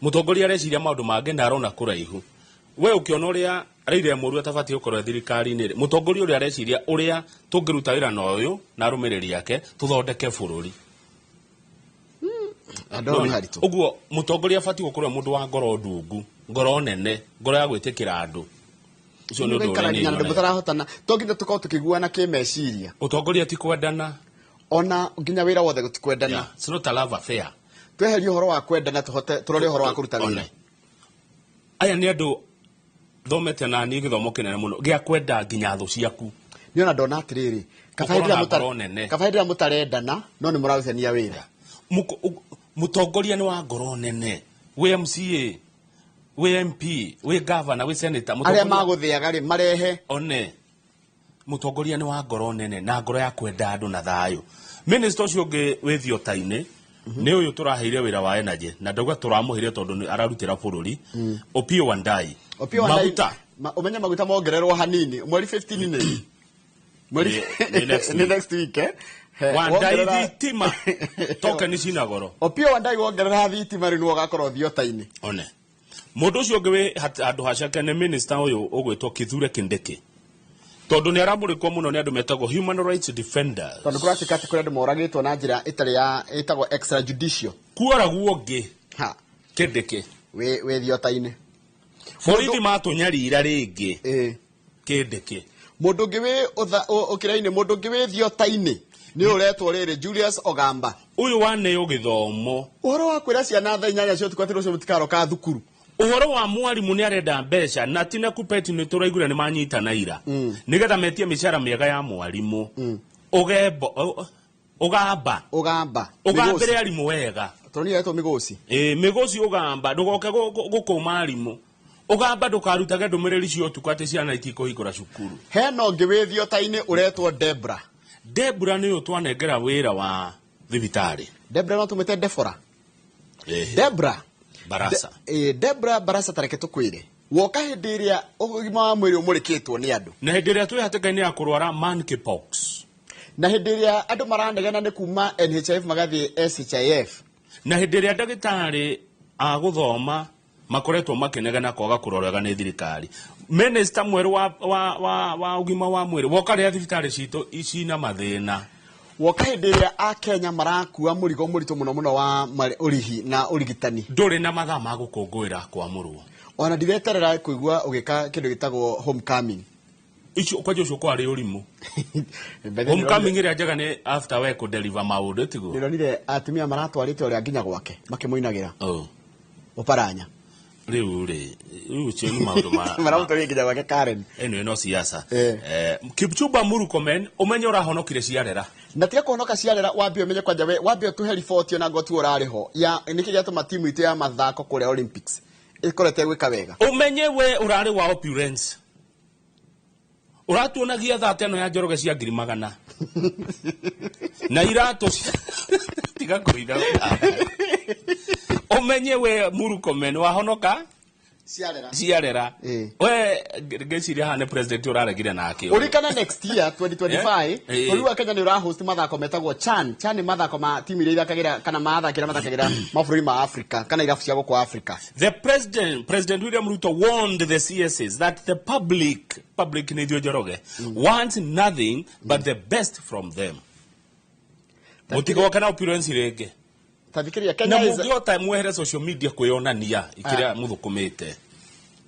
Mũtongoria areciria maũndũ mangĩ na arona kũraihu. We ũkĩona ũrĩa Raila mũru atabatiĩ gũkorwo thirikari-inĩ rĩ, mũtongoria ũrĩa areciria ũrĩa tũngĩruta wĩra na ũyũ na arũmĩrĩri ake tũthondeke bũrũri. Ũguo mũtongoria abatiĩ gũkorwo mũndũ wa ngoro ndungu, ngoro nene, ngoro ya gwĩtĩkĩra andũ. Ũcio nĩ ũndũ ũrĩa niĩ nyonaga. Mũtarahotana to nginya tũkorwo tũkĩiguana kĩmeciria. Ũtongoria ti kwendana. Ona nginya wĩra wothe gũtikwendana. It's not a love affair. Tweherie ũhoro wa kwendana tũhote tũrore ũhoro wa kũruta wĩra. Aya nĩ andũ thomete na niĩ gĩthomo kĩnene mũno gĩa kwenda nginya thũ ciaku. Nĩ ona ndona atĩrĩrĩ, kaba hĩndĩ ĩrĩa mũtarendana no nĩ mũrarutania wĩra. Mũtongoria nĩ wa ngoro nene, wĩ MCA, wĩ MP, wĩ governor, wĩ senator, arĩa magũthĩaga rĩ marehe. One, mũtongoria nĩ wa ngoro nene na ngoro ya kwenda andũ na thayũ. Minister ũcio ũngĩ wĩ thiota-inĩ nĩ ũyũ tũraheire wĩra wa energy na ndauga tũramũheire tondũ nĩ ararutĩra bũrũri. Opiyo Wandayi. Opiyo Wandayi. Maguta. Ũmenye maguta mongererwo hanini mweri 15 nĩ mweri nĩ next week Wandayi thitima token cina goro. Opiyo Wandayi wongerera thitima rĩ nĩwe ũgakorwo thiota-inĩ. One, mũndũ ũcio ũngĩ wĩ handũ hacake nĩ minister ũyũ ũgwĩtwo Kithure Kindiki. Tondũ nĩ aramũrĩkwo mũno nĩ andũ metagwo human rights defenders. Tondũ kũratuĩka atĩ kũrĩ andũ moragĩtwo na njĩra ĩtarĩ ya ĩtagwo extrajudicial. Kuoragwo ũngĩ Kindiki wĩ thiota-inĩ. Borithi matũnyarira rĩngĩ Kindiki. Mũndũ ũngĩ wĩ ũkĩra-inĩ, mũndũ ũngĩ wĩ thiota-inĩ nĩ ũretwo rĩrĩ Julius Ogamba. Ũyũ waneo gĩthomo. Ũhoro wa kwĩra ciana thaa 8 cia ũtukũ atĩ rũciũ mũtikaroka thukuru. Ũhoro wa mwarimũ nĩ arenda mbeca na tina kupeti nĩ tũraigura nĩ manyitana ira. Nĩgetha metie mĩcara mĩega ya mwarimũ. Ũgembo ũgamba. Ũgamba. Ũgambĩre arimũ wega. Tũronire etwo Mĩgũci. Ĩĩ Mĩgũci ũgamba ndũgoke gũkũma arimũ. Ũgamba ndũkarutage ndũmĩrĩri cia ũtukũ atĩ ciana itikũhingũra cukuru. Hena ũngĩ wĩ thiota-inĩ ũretwo Debra. Debra nĩ ũyũ twanengera wĩra wa thibitarĩ. Debra no tũmwĩte Debora. Debra Barasa. Debra Barasa tareke tũkwĩre. Woka hĩndĩ ĩrĩa ũgima wa mwĩrĩ ũmũrĩkĩtwo nĩ andũ. Na hĩndĩ ĩrĩa twĩ hatĩka-inĩ ya kũrwara monkeypox. Na hĩndĩ ĩrĩa andũ maranegena nĩ kuma NHIF magathiĩ SHIF. Na hĩndĩ ĩrĩa ndagĩtarĩ a gũthoma makoretwo makĩnegena kwaga kũrorwo nĩ thirikari. Minister mwerũ wa ũgima wa mwĩrĩ woka rĩrĩa thibitarĩ citũ cina mathĩna. Woka hĩndĩ ĩrĩa Akenya marakua mũrigo mũritũ mũno mũno wa ũrihi na ũrigitani. Ndũrĩ na mathaa ma gũkũngũĩra kwamũrwo. Ona ndireterera kũigua ũgĩka kĩndũ gĩtagwo homecoming. Icio kwanja ũcio kwarĩ ũrimũ. Homecoming ĩrĩa njega nĩ after we kũ deliver maũndũ tiguo. Ndĩronire atumia maratwarĩte ũrĩa nginya gwake makĩmũinagĩra. Ũparanya. Rĩu rĩ, rĩu ũcio nĩ maũndũ ma maramũtwarire nginya gwake Karen. Anyway, no siasa. Kipchumba Murkomen ũmenye ũrahonokire ciarera. Na tiga kũhonoka ciarera wambe ũmenye kwanja we wambe ũtũhe riboti ona ngo tu ũrarĩ ho ya nĩkĩ gĩatũma timu itũ ya mathako kũrĩa Olympics ĩkorete gwĩka wega. Ũmenye we ũrarĩ wa opulence. Ũratuonagia thata ĩno ya Njoroge cia 100,000. Na iratũ tiga kũitha. Ũmenye we Murkomen wahonoka ciarera. Ciarera. We ngeciria haha nĩ president ũraregire nake. Ũrikana next year 2025 bũrũri wa Kenya nĩ ũrahost mathako metagwo CHAN. CHAN nĩ mathako ma timu iria ithakagĩra kana mathakĩra mathakagĩra mabũrũri ma Africa kana irabu cia gũkũ Africa. The President William Ruto warned the CSs that the public nĩ ithuĩ Njoroge wants nothing but the best from them. Mũtigoke na opulence rĩngĩ. Tathikĩria Kenya na mũngĩhota mwehere social media kwĩyonania ikĩrĩa mũthũkũmĩte.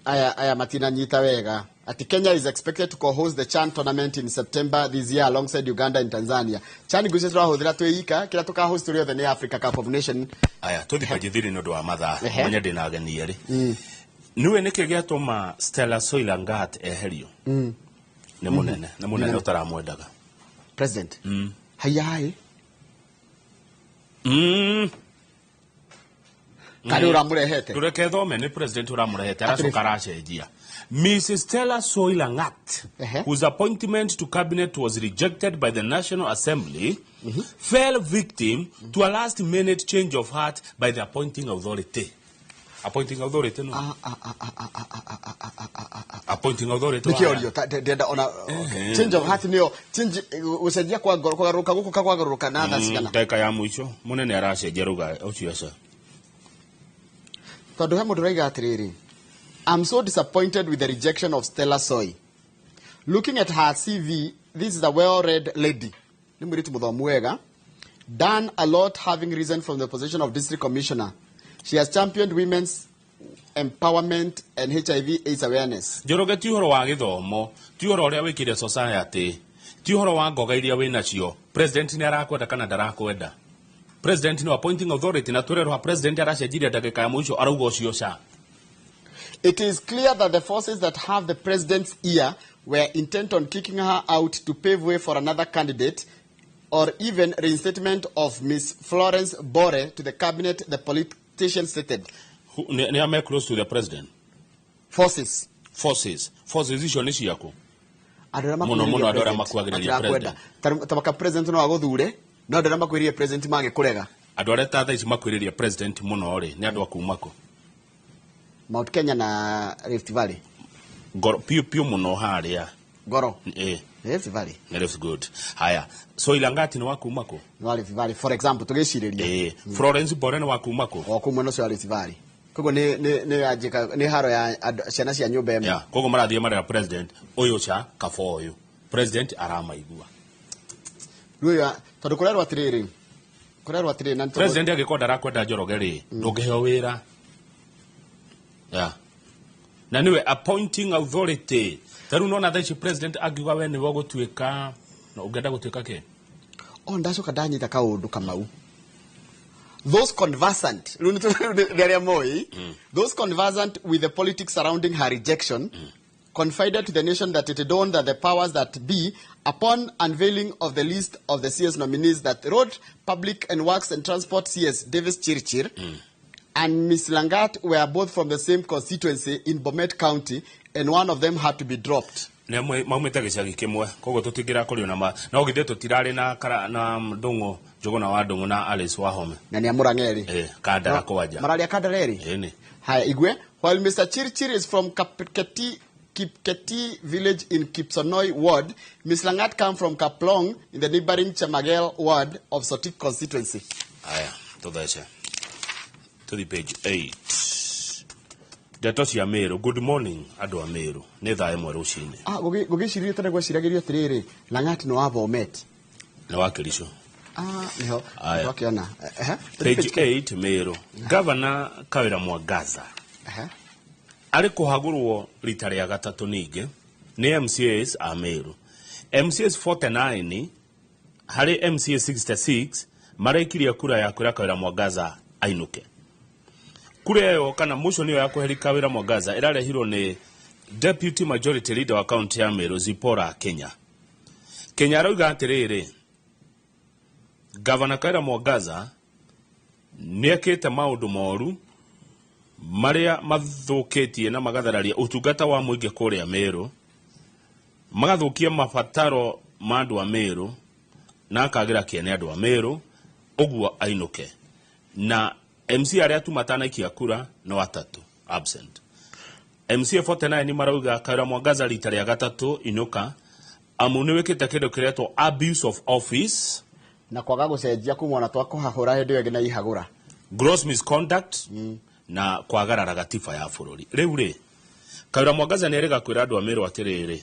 Aya matinanyita wega. Ati Kenya is expected to co-host the CHAN tournament in September this year alongside Uganda and Tanzania. CHAN ngwĩciria tũrahũthĩra twĩ ika kĩrĩa tũkahost tũrĩ othe nĩ Africa Cup of Nations. Aya tũthiĩ kwanjithiri nĩ ũndũ wa mathaa. Menye ndĩna ageni erĩ. Nĩũĩ nĩkĩ gĩatũma Stella Soilangat eherio? Nĩ mũnene, nĩ mũnene ũtaramwendaga. President. Haiya. Kari ũramũrehete. Ndũreke thome nĩ president ũramũrehete aracoka aracenjia. Mrs. Stella Soilangat, whose appointment to cabinet was rejected by the National Assembly, fell victim to a last-minute change of heart by the appointing authority. Appointing authority no. Appointing authority. Nĩkĩo ndenda ona change of heart nĩyo change gũcenjia kwa ngoro kũgarũrũka gũkũ kagwagarũrũka na thaa cigana. Ndagĩka ya mũico mũnene aracenjia ruga ũcio aca. Tondũ he mũndũ ũraiga atĩrĩrĩ, I'm so disappointed with the rejection of Stella Soy. Looking at her CV, this is a well-read lady. Nĩ mũirĩtu mũthomu wega. Done a lot having risen from the position of district commissioner. She has championed women's empowerment and HIV AIDS awareness. Njoroge ti ũhoro wa gĩthomo, ti ũhoro ũrĩa wĩkĩre society, ti ũhoro wa ngoga iria wĩnacio. President nĩ arakwenda kana ndarakwenda. President no appointing authority na twĩrerwo president aracenjirie ndagĩka ya mũico arauga ũcio ca. It is clear that the forces that have the president's ear were intent on kicking her out to pave way for another candidate or even reinstatement of Miss Florence Bore to the cabinet, the politician stated. Nĩ ame close to the president? Forces. Forces. Forces icio nĩ ciaku. Andũ arĩa Mũno mũno andũ arĩa makuagĩrĩria president. Tabaka president no agũthure, no andũ arĩa makuĩrĩrie president mangĩkũrega. Andũ arĩa ta thaa ici makuĩrĩria president mũno rĩ, nĩ andũ a kuma kũ? Mount Kenya na Rift Valley. Ngoro piũ piũ mũno harĩa. Ngoro. Rift Valley. Rift good. Haya. So Ilangati nĩ wa kuma kũ? Nĩ wa Rift Valley. For example, tũgĩcirĩria. Florence Bore nĩ wa kuma kũ? O kuma mwena ũcio wa Rift Valley. Koguo nĩ haro ya ciana cia nyũmba ĩmwe. Yeah, koguo marathiĩ marera president ũyũ ca kaba ũyũ. President aramaigua. Rĩu tondũ kũrerwo atĩrĩrĩ. Kũrerwo atĩrĩrĩ na president angĩkorwo ndarakwenda Njoroge rĩ, ndũngĩheo wĩra. Yeah. Na niwe appointing authority. Taru nona thaa ici president angiuga we nĩwe ũgũtuĩka, no ũngĩenda gũtuĩka kĩ? Oh, ndacoka ndanyita kaũndũ Kamau. Those conversant, those conversant with the politics surrounding her rejection, confided to the nation that it dawned that the powers that be, upon unveiling of the list of the CS nominees that Road, Public and Works and Transport CS Davis Chirchir and Ms. Langat were both from the same constituency in Bomet County, and one of them had to be dropped. Maumĩte gĩcagi kĩmwe koguo tũtingĩrakũrio na ma no githĩ tũtirarĩ na na Ndung'u Njũgũna wa Ndung'u na Alice Wahome na nĩ amũrang'a erĩ Kandara kwanja mararia Kandara erĩ ĩni. Haya igwe, while Mr. Chirchir is from Kipketi village in Kipsonoi ward, Ms. Langat come from Kaplong in the neighboring Chamagel ward of Sotik constituency. Haya tũthece to the page 8. Ndeto cia Meru. Good morning andũ a Meru. Nĩ thaa 1 rũcinĩ. Gũgĩciria tene gweciragĩrio atĩrĩrĩ, Langat nĩ wa Bomet. Nĩ wa Kericho. Nĩho. Twakĩona. Page 8 Meru. Governor Kawira Mwangaza. Arĩ kũhagũrwo rita rĩa gatatũ ningĩ nĩ MCAs a Meru. MCAs 49 harĩ MCA 66 marekirie kura ya kwĩra Kawira Mwangaza ainũke. Kura ĩyo kana motion ĩyo ya kweheria Kawira Mwangaza ĩrarehirwo nĩ Deputy Majority Leader wa county ya Meru Zipporah Kenya. Kenya arauga atĩrĩrĩ, Governor Kawira Mwangaza nĩekĩte maũndũ moru marĩa mathũkĩtie na magathararia ũtungata wa mũingĩ kũrĩa Meru, magathũkia mabataro ma andũ a Meru na akagĩra kĩene andũ a Meru, ũguo ainũke. Na MC arĩa tu matanaikia kura no atatũ absent. MCA 49 marauga Kawira Mwangaza rita rĩa gatatũ inũka, amu nĩ wĩkĩte kĩndũ kĩretwo abuse of office na kwaga gũcenjia kuma ona twakũhahũra hĩndĩ ĩyo ĩngĩ na ihagũra, gross misconduct na kwagarara gatiba ya bũrũri. Rĩu rĩ, Kawira Mwangaza nĩ erĩga kwĩra andũ a Meru atĩrĩrĩ,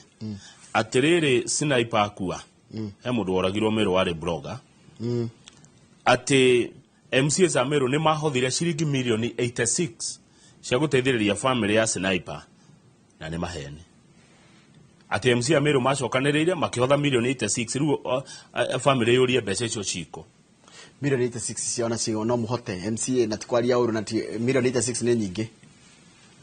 atĩrĩrĩ sniper akua, he mũndũ woragirwo Meru warĩ blogger, atĩ MCAs a Meru nĩ mahothire ciringi mirioni 86 cia gũteithĩrĩria family ya sniper, na nĩ maheni. Atĩ MCA a Meru macokanĩrĩire makĩhotha mirioni 86 rĩu family yũrie mbeca icio ciko. Mirioni 86 ciona cio no mũhote MCA na ti kwaria ũru na ti mirioni 86 nĩ nyingĩ.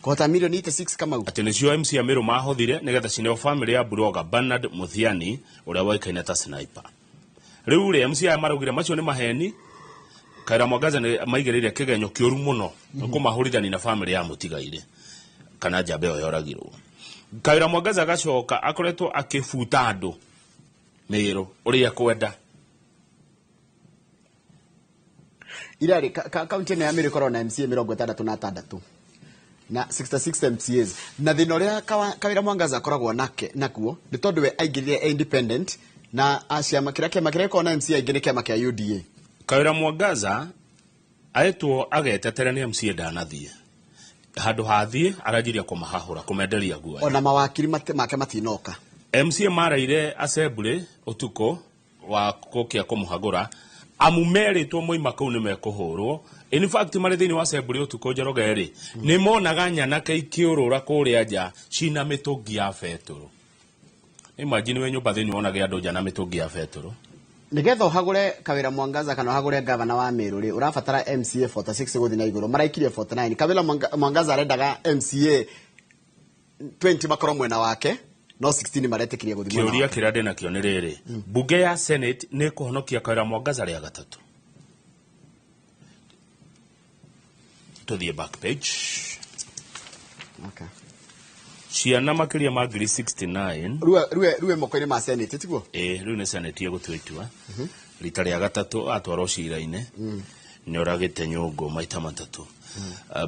Kũhota mirioni 86 Kamau. Atĩ nĩcio MCA a Meru mahothire nĩgetha cineo family ya blogger Bernard Muthiani ũrĩa woĩkaine ta sniper. Rĩu rĩ MCA maraugire macio nĩ maheni. Kawira Mwangaza nĩ maigĩrĩire kĩgenyo kĩũru mũno kũmahũrithania na family ya mũtigaire kana njamba ĩyo yoragirwo. Kawira Mwangaza agacoka akoretwo akĩbuta andũ Meru ũrĩa kwenda. Irarĩ kaunti ĩno ya Meru ĩkoragwo na MCA 66. Na 66 MCAs na thĩna ũrĩa Kawĩra Mwangaza akoragwo nake nakuo nĩ tondũ we aingĩrire e independent na aciama kĩrĩa kĩama kĩrĩa gĩkoragwo na MCA aingĩ nĩ kĩama kĩa UDA. Kawĩra Mwangaza aetwo agetetere nĩ MCA ndanathiĩ handũ hathiĩ aranjirie kũmahahũra kũmenderia guoya. Ona mawakiri make matinoka. MCA maraire assembly ũtukũ wa gũkia kũmũhagũra amu merĩtwo moima kũu nĩ mekũhũrwo. In fact marĩ thĩinĩ wa assembly ũtukũ Njoroge rĩ nĩ monaga nyanake ikĩũrũra kũrĩa nja cina mĩtũngi ya betũrũ. Imagine we nyũmba thĩinĩ wonage andũ nja na mĩtũngi ya betũrũ. Nigetha ũhagũre Kawĩra Mwangaza kana ũhagũre gavana wa Meru rĩ ũrabatara MCA 46 gũthiĩ na igũrũ, maraikirie 49. Kawĩra Mwangaza arendaga MCA 20 makorwo mwena wake no 16 maretĩkirie gũthiĩ mwena Kĩũria wake. kĩrĩa ndĩnakĩo nĩ rĩrĩ, mbunge ya Senate nĩ ĩkũhonokia Kawĩra Mwangaza rĩa gatatũ? Tũthiĩ back page. Okay. Ciana makĩria ma ngiri 69 Rue moko-inĩ ma Senate tiguo? Ĩĩ, rĩu nĩ Senate ĩgũtua itua. Rita rĩa gatatũ atwarwo cira-inĩ nĩ oragĩte nyũngũ maita matatũ.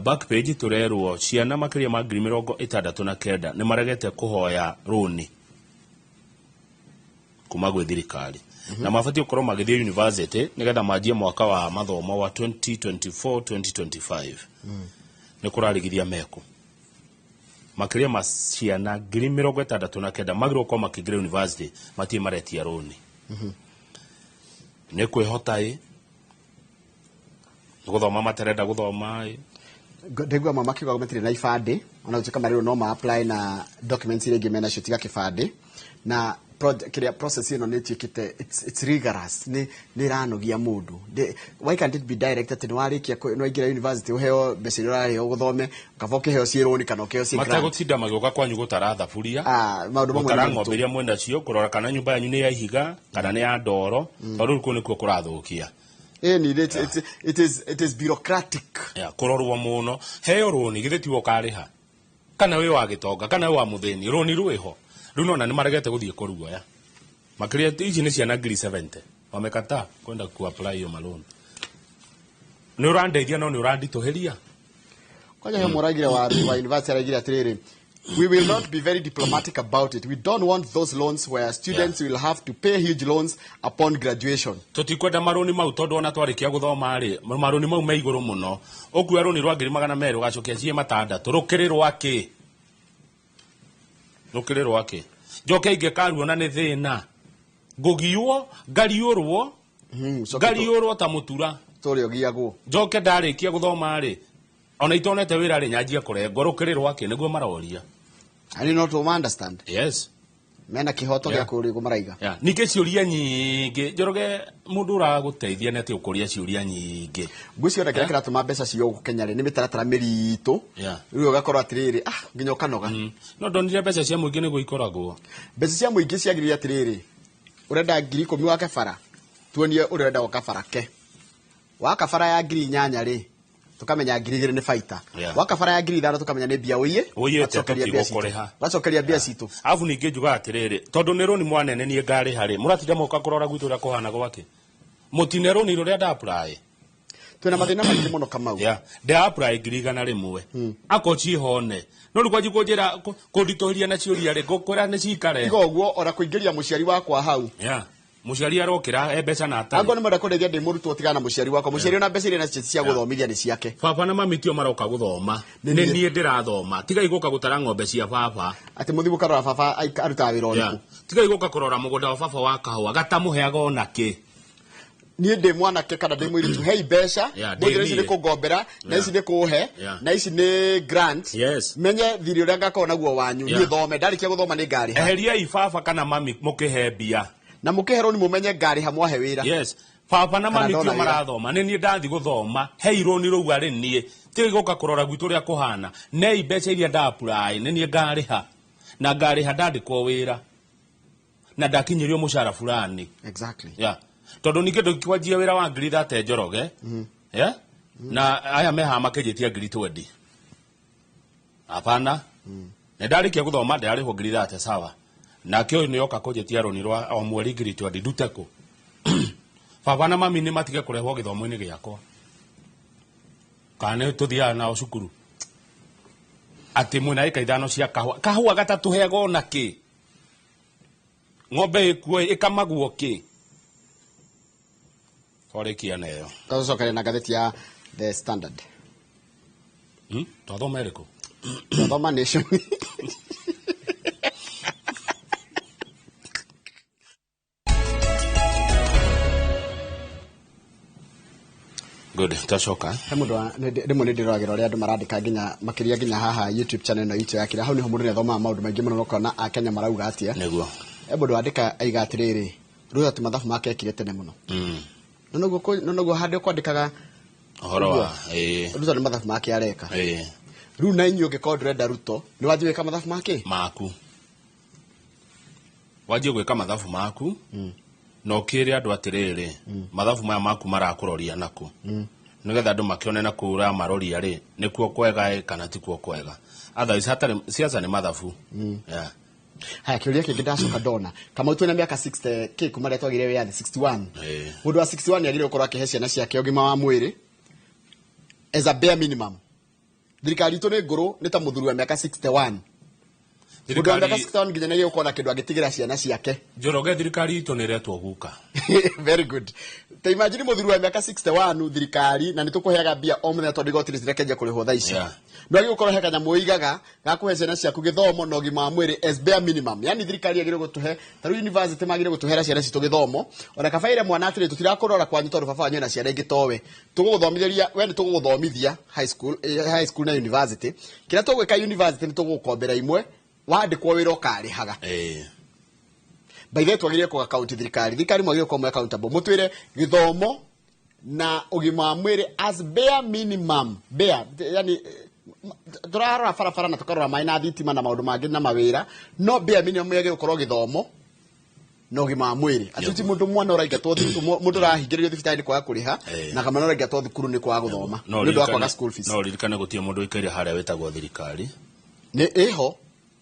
Back page tũrerwo ciana makĩria ma ngiri 69 nĩ maregete kũhoya rũni kuma gwĩ thirikari. Na mabatiĩ gũkorwo magĩthiĩ university nĩgetha manjie mwaka wa mathomo wa 2024-2025. Nĩ kũrarigithia meko makĩria ma ciana ngiri 69 magĩrĩirwo gũkorwo makĩingĩra university matirĩ maretia rũni. Nĩ kwĩhota ĩ nĩ gũthoma matarenda gũthoma ĩ. Ndaigua mama makiuga matirĩ na ibandĩ ona gũtuĩka marĩrwo no ma apply na documents iria ingĩ menacio tiga kĩbandĩ na kĩrĩa process ĩno nĩ ĩtuĩkĩte it's rigorous, nĩ ĩranogia mũndũ. Why can't it be direct atĩ nĩ warĩkia nĩ waingĩra university ũheo mbeca iria ũrarĩhwo ũthome kaba ũkĩheo ciĩ rũni kana ũkĩheo ciĩ grant. Mategũtinda magĩũka kwanyu gũtara thaburia, maũndũ mamwe gũtara nĩ maritũ. Ng'ombe iria mwĩnacio, kũrora kana nyũmba yanyu nĩ ya ihiga kana nĩ ya ndoro, tondũ rĩu kũu nĩkuo kũrathũkia. Ĩni, it is bureaucratic. Yeah, kũrorwo mũno. Heo rũni githĩ tiwe ũkarĩha kana wĩ wa gĩtonga kana wĩ wa mũthĩni, rũni rwĩho. Rĩu nona nĩ maregete gũthiĩ kũruoya makĩria ici nĩ ciana ngiri 70 wamekataa kwenda ku apply hiyo maloni. Nĩ ũrandeithia no nĩ ũranditũhĩria. Kwanja he mũraigire wa university araigire atĩrĩrĩ, we will not be very diplomatic about it. We don't want those loans where students will have to pay huge loans upon graduation. Tũtikwenda marũni mau tondũ ona twarĩkia gũthoma rĩ marũni mau me igũrũ mũno. Ũkuoya rũni rwa ngiri 200 ũgacokia ciĩ 600 rũkĩrĩ rwakĩ? Rũkĩrĩ rwakĩ? Njoke ingĩkaruona nĩ thĩna ngũgiũo ngariũrwo ngariũrwo ta mũtura tũrĩa ũgiagwo. Njoke ndarĩkia gũthoma rĩ ona itonete wĩra rĩ nyanjia kũrengwo rũkĩrĩ rwakĩ nĩguo maroria. I not to understand. Yes. Mena kĩhoto gĩa kũrĩgwo maraiga. Yeah. Ningĩ ciũria nyingĩ Njoroge mũndũ ũragũteithia nĩ atĩ ũkũria ciũria nyingĩ. Ngwĩciria ona kĩrĩa kĩratũma mbeca cio gũkũ Kenya rĩ nĩ mĩtaratara mĩritũ. Rĩu ũgakorwo atĩrĩrĩ, nginya ũkanoga. No ndonire mbeca cia mũingĩ nĩguo ikoragwo. Mbeca cia mũingĩ ciagĩrĩire atĩrĩrĩ, ũrenda ngiri 10 wake bara, tuonie ũrĩa ũrenda gwaka bara ke. Waka bara ya ngiri 8 rĩ, tukamenya ngiri 2 nĩ baita. Waka bara ya ngiri 5 tukamenya nĩ mbia ũiye, ũiye tũtigũkũrĩha. Wacokeria mbia citũ. Alafu ningĩ njugaga atĩrĩrĩ, tondũ nĩ rũni mwanene niĩ ngarĩha rĩ, mũratinda mũka kũrora gwitũ ũrĩa kũhana gwake. Mũtine rũni rũrĩa nda apply. Twĩna mathĩna maingĩ mũno Kamau. Nda apply ngiri 100. Akorwo ciĩhone. No rĩu kwanji kũnjĩra kũnditũhĩria na ciũria rĩ, ngũkwĩra nĩ cikare. Tiga ũguo ona kũingĩria mũciari wakwa hau. Mũciari arokĩra e mbeca na atarĩ. Angorwo nĩ mwenda kũndeithia ndĩ mũrutwo tigana na mũciari wakwa. Mũciari ona mbeca iria nacio cia gũthomithia nĩ ciake. Baba na mami tio maroka gũthoma. Nĩ niĩ ndĩrathoma. Tigai gũka gũtara ng'ombe cia baba. Atĩ mũthiĩ mũkarora baba arutaga wĩra ũrĩkũ. Tigai gũka kũrora mũgũnda wa baba wa kahũa gatamũheaga ona kĩ. Niĩ ndĩ mwanake kana ndĩ mũirĩtu, hei mbeca, mũthire ici nĩ kũngombera, na ici nĩ kũhe, na ici nĩ grant. Menye thirĩ ũrĩa ngakorwo naguo wanyu, niĩ thome, ndarĩkia gũthoma nĩ ngarĩha. Eheriai baba kana mami mũkĩhe mbia. Na mũkĩherwo nĩ mũmenye ngarĩha mwahe wĩra. Yes. Baba na mami tio marathoma, nĩ niĩ ndathi gũthoma, hei rũni rũu arĩ niĩ. Tigai gũka kũrora gwitũ ũrĩa kũhana. Nei mbeca iria nda apply, nĩ niĩ ngarĩha. Na ngarĩha ndandĩkwo wĩra. Na ndakinyĩrio mũcara fulani. Exactly. Tondũ ningĩ ndũngĩkwanjia wĩra wa ngiri 30 Njoroge. Na aya mehaha makĩnjĩtia ngiri 20. Hapana. Nĩ ndarĩkia gũthoma ndĩrarĩhwo ngiri 30 sawa. Nake ũyũ nĩoka kũnjĩtia rũni rwa o mweri ngiri 20 ndute kũ? Baba na mami nĩ matige kũrehwo gĩthomo-inĩ gĩakwa. Kana nĩ tũthiaga nao cukuru. Atĩ mwĩna ĩka 5 cia kahũa. Kahũa gatatũheaga ona kĩ? Ng'ombe ĩkuo ĩkamagwo kĩ? Twarĩkia nayo. Tũcokeria na ngathĩti ya The Standard. Twathoma ĩrĩkũ? Twathoma Nation. Good, tacoka. He mũndũ rĩmwe nĩ ndĩroragĩra ũrĩa andũ marandĩka nginya makĩria nginya haha YouTube channel ĩno itũ ya kĩrĩa hau nĩho mũndũ nĩathomaga maũndũ maingĩ mũno ũkona Akenya marauga atĩa. Nĩguo. He mũndũ wandĩka aiga atĩrĩrĩ, Ruto atĩ mathabu make ekire tene mũno. No noguo handũ kwandĩkaga ũhoro wa Ruto nĩ mathabu make areka. Rĩu na inyuĩ ũngĩkorwo ndũrenda Ruto, nĩ wanjie gwĩka mathabu make? Maku. Wanjie gwĩka mathabu maku. Na ũkĩre andũ atĩrĩrĩ, mathabu maya maku marakũroria naku. Nĩgetha andũ makĩone na kũu ũramaroria rĩ, nĩkuo kwega kana tikuo kwega. Otherwise hatarĩ siasa nĩ mathabu. Yeah. Haya, kĩũria kĩngĩ ndacoka ndona. Kamau twĩna mĩaka 60 kĩ kuma rĩrĩa twagĩire wĩyathi 61. Mũndũ wa 61 nĩagĩrĩirwo gũkorwo akĩhe ciana ciake ũgima wa mwĩrĩ as a bare minimum. Thirikari itũ nĩ ngũrũ, nĩ ta mũthuri wa mĩaka 61. Mũndũ wa mĩaka 61 nginya nĩagĩrĩirwo gũkorwo na kĩndũ angĩtigĩra ciana ciake. Njoroge, thirikari itũ nĩ ĩretwo guka. Very good. Ta imagine mũthuri wa mĩaka 61 thirikari na nĩtũkũheaga mbia o mũthenya tondũ igoti rĩtirekenjia kũrĩhwo thaa ici. No agĩrĩirwo gũkorwo he kanyamũ ũigaga ga kũhe ciana ciaku gĩthomo na ũgima wa mwĩrĩ as bare minimum. Yani thirikari yagĩrĩirwo gũtũhe, ta rĩu university magĩrĩirwo gũtũhera ciana citũ gĩthomo. Ona kaba ĩre mwana atĩrĩ, tũtirakũrora kwanyu tondũ baba wanyu ena ciana ingĩ towe. Tũgũgũthomithĩria, we nĩtũgũgũthomithia high school na university. Kĩrĩa tũgwĩka university nĩtũgũgũkombera imwe, wandĩkwo wĩra ũkarĩhaga. By the way, twagĩrĩire kũ account thirikari. Thirikari mwagĩrĩirwo gũkorwo mwĩ accountable. Mũtwĩre gĩthomo na ũgima wa mwĩrĩ as bare minimum. Bare, yani tũrarora barabara na tũkarora maĩ na thitima na maũndũ mangĩ na mawĩra, no bare minimum yagĩrĩirwo gũkorwo gĩthomo na ũgima wa mwĩrĩ. Atĩ ti mũndũ mwana ũraingatwo mũndũ ũrahingĩrĩrio thibitarĩ nĩ kwaga kũrĩha, na kamwana ũraingatwo thukuru nĩ kwaga gũthoma. Nĩ ũndũ wa kwaga school fees. No ũririkane gũtirĩ mũndũ ũikaire harĩa wĩtagwo thirikari. Nĩ ĩho.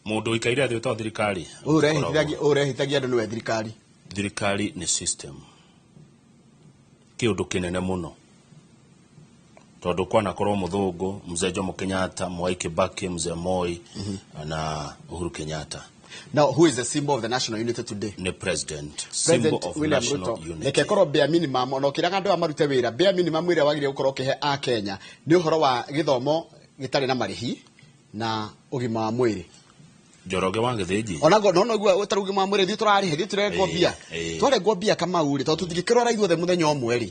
Mũndũ ũikaire thĩ wĩtagwo thirikari. Ũyũ ũrehithagia andũ nĩwe thirikari. Thirikari nĩ system. Kĩũndũ kĩnene mũno. Tondũ kwanakorwo mũthũngũ, Mzee Jomo Kenyatta, Mwai Kibaki, Mzee Moi, na Uhuru Kenyatta. Now, who is the symbol of the national unity today? The president. Symbol of William national Ruto. Unity. Reke korwo bare minimum, ona ũkĩraga andũ aya marute wĩra, bare minimum ĩrĩa wagĩrĩirwo gũkorwo ũkĩhe a Kenya nĩ ũhoro wa gĩthomo gĩtarĩ na marĩhi na ũgima wa mwĩrĩ. Njoroge wa Gĩthĩnji. Ona ngo no noguo ũtarĩ ũgima wa mwĩrĩ, ithuĩ tũrarĩha, ithuĩ tũrengwo mbia. Twarengwo mbia Kamau rĩ, tondũ tũtingĩkĩrwara ithuothe mũthenya ũmwe rĩ.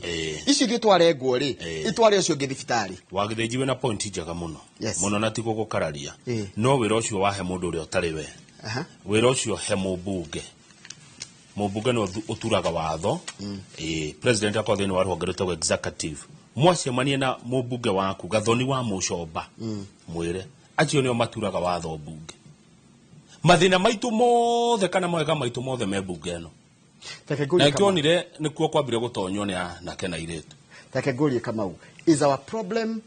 Ici ithuĩ twarengwo rĩ, itware ũcio ũngĩ thibitarĩ. Wa Gĩthĩnji wĩna point njega mũno. Mũno na ti gũgũkararia. No wĩra ũcio wahe mũndũ ũrĩa ũtarĩ we. Wĩra ũcio he mũmbunge. Mũmbunge nĩ ũturaga watho. President akorwo thĩinĩ wa rũhonge rwĩtagwo executive. Mwacemanie na mũmbunge waku, Gathoni wa Mũcomba, mwĩre acio nĩo maturaga watho mbunge. Mathĩna maitũ mothe kana mawega maitũ mothe me mbunge ĩno. Na ngĩonire nĩkuo kwambire gũtonywo nĩ anake na airĩtu. Reke ngũrie Kamau, is our problem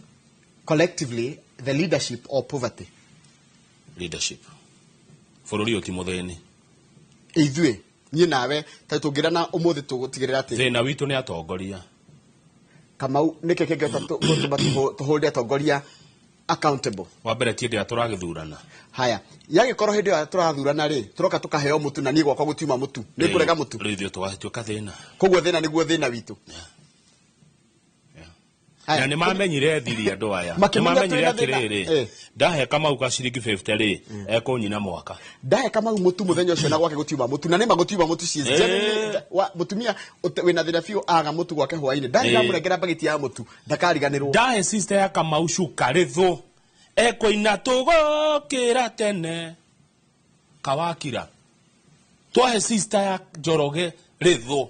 collectively the leadership or poverty? Leadership. Bũrũri ũyũ ti mũthĩni. Ithuĩ niĩ nawe ta tũngĩrana ũmũthĩ tũgũtigĩrĩra atĩ thĩna witũ nĩ atongoria. Kamau, nĩkĩ kĩngĩhota gũtũma tũhũre atongoria accountable? Wa mbere ti hĩndĩ ĩrĩa tũragĩthurana. Haya, yagĩkorwo hĩndĩ ĩyo tũrathurana rĩ, tũroka tũkaheo mũtu na niĩ gwakwa gũtiuma mũtu. Nĩ ngũrega mũtu. Rĩu ithuĩ tũgatuĩka thĩna. Koguo thĩna nĩguo thĩna witũ. Na nĩ mamenyire thiri andũ aya. Nĩ Makĩmenya mamenyire twĩna thĩna. atĩrĩrĩ, ndahe Kamau ka ciringi 50 rĩ, ekũnyina mwaka. Ndahe Kamau mũtu mũthenya ũcio na gwake gũtiuma mũtu, na nĩ ma gũtiuma mũtu, she is genuinely wa mũtumia wĩna thĩna biũ aga mũtu gwake hwainĩ. Ndahe ndamũnengera mbagiti ya mũtu, ndakariganĩrwo. Ndahe sister ya Kamau cuka rĩthũ, ekũina tũgũkĩra tene. Kawakira. Twahe sister ya Njoroge rĩthũ,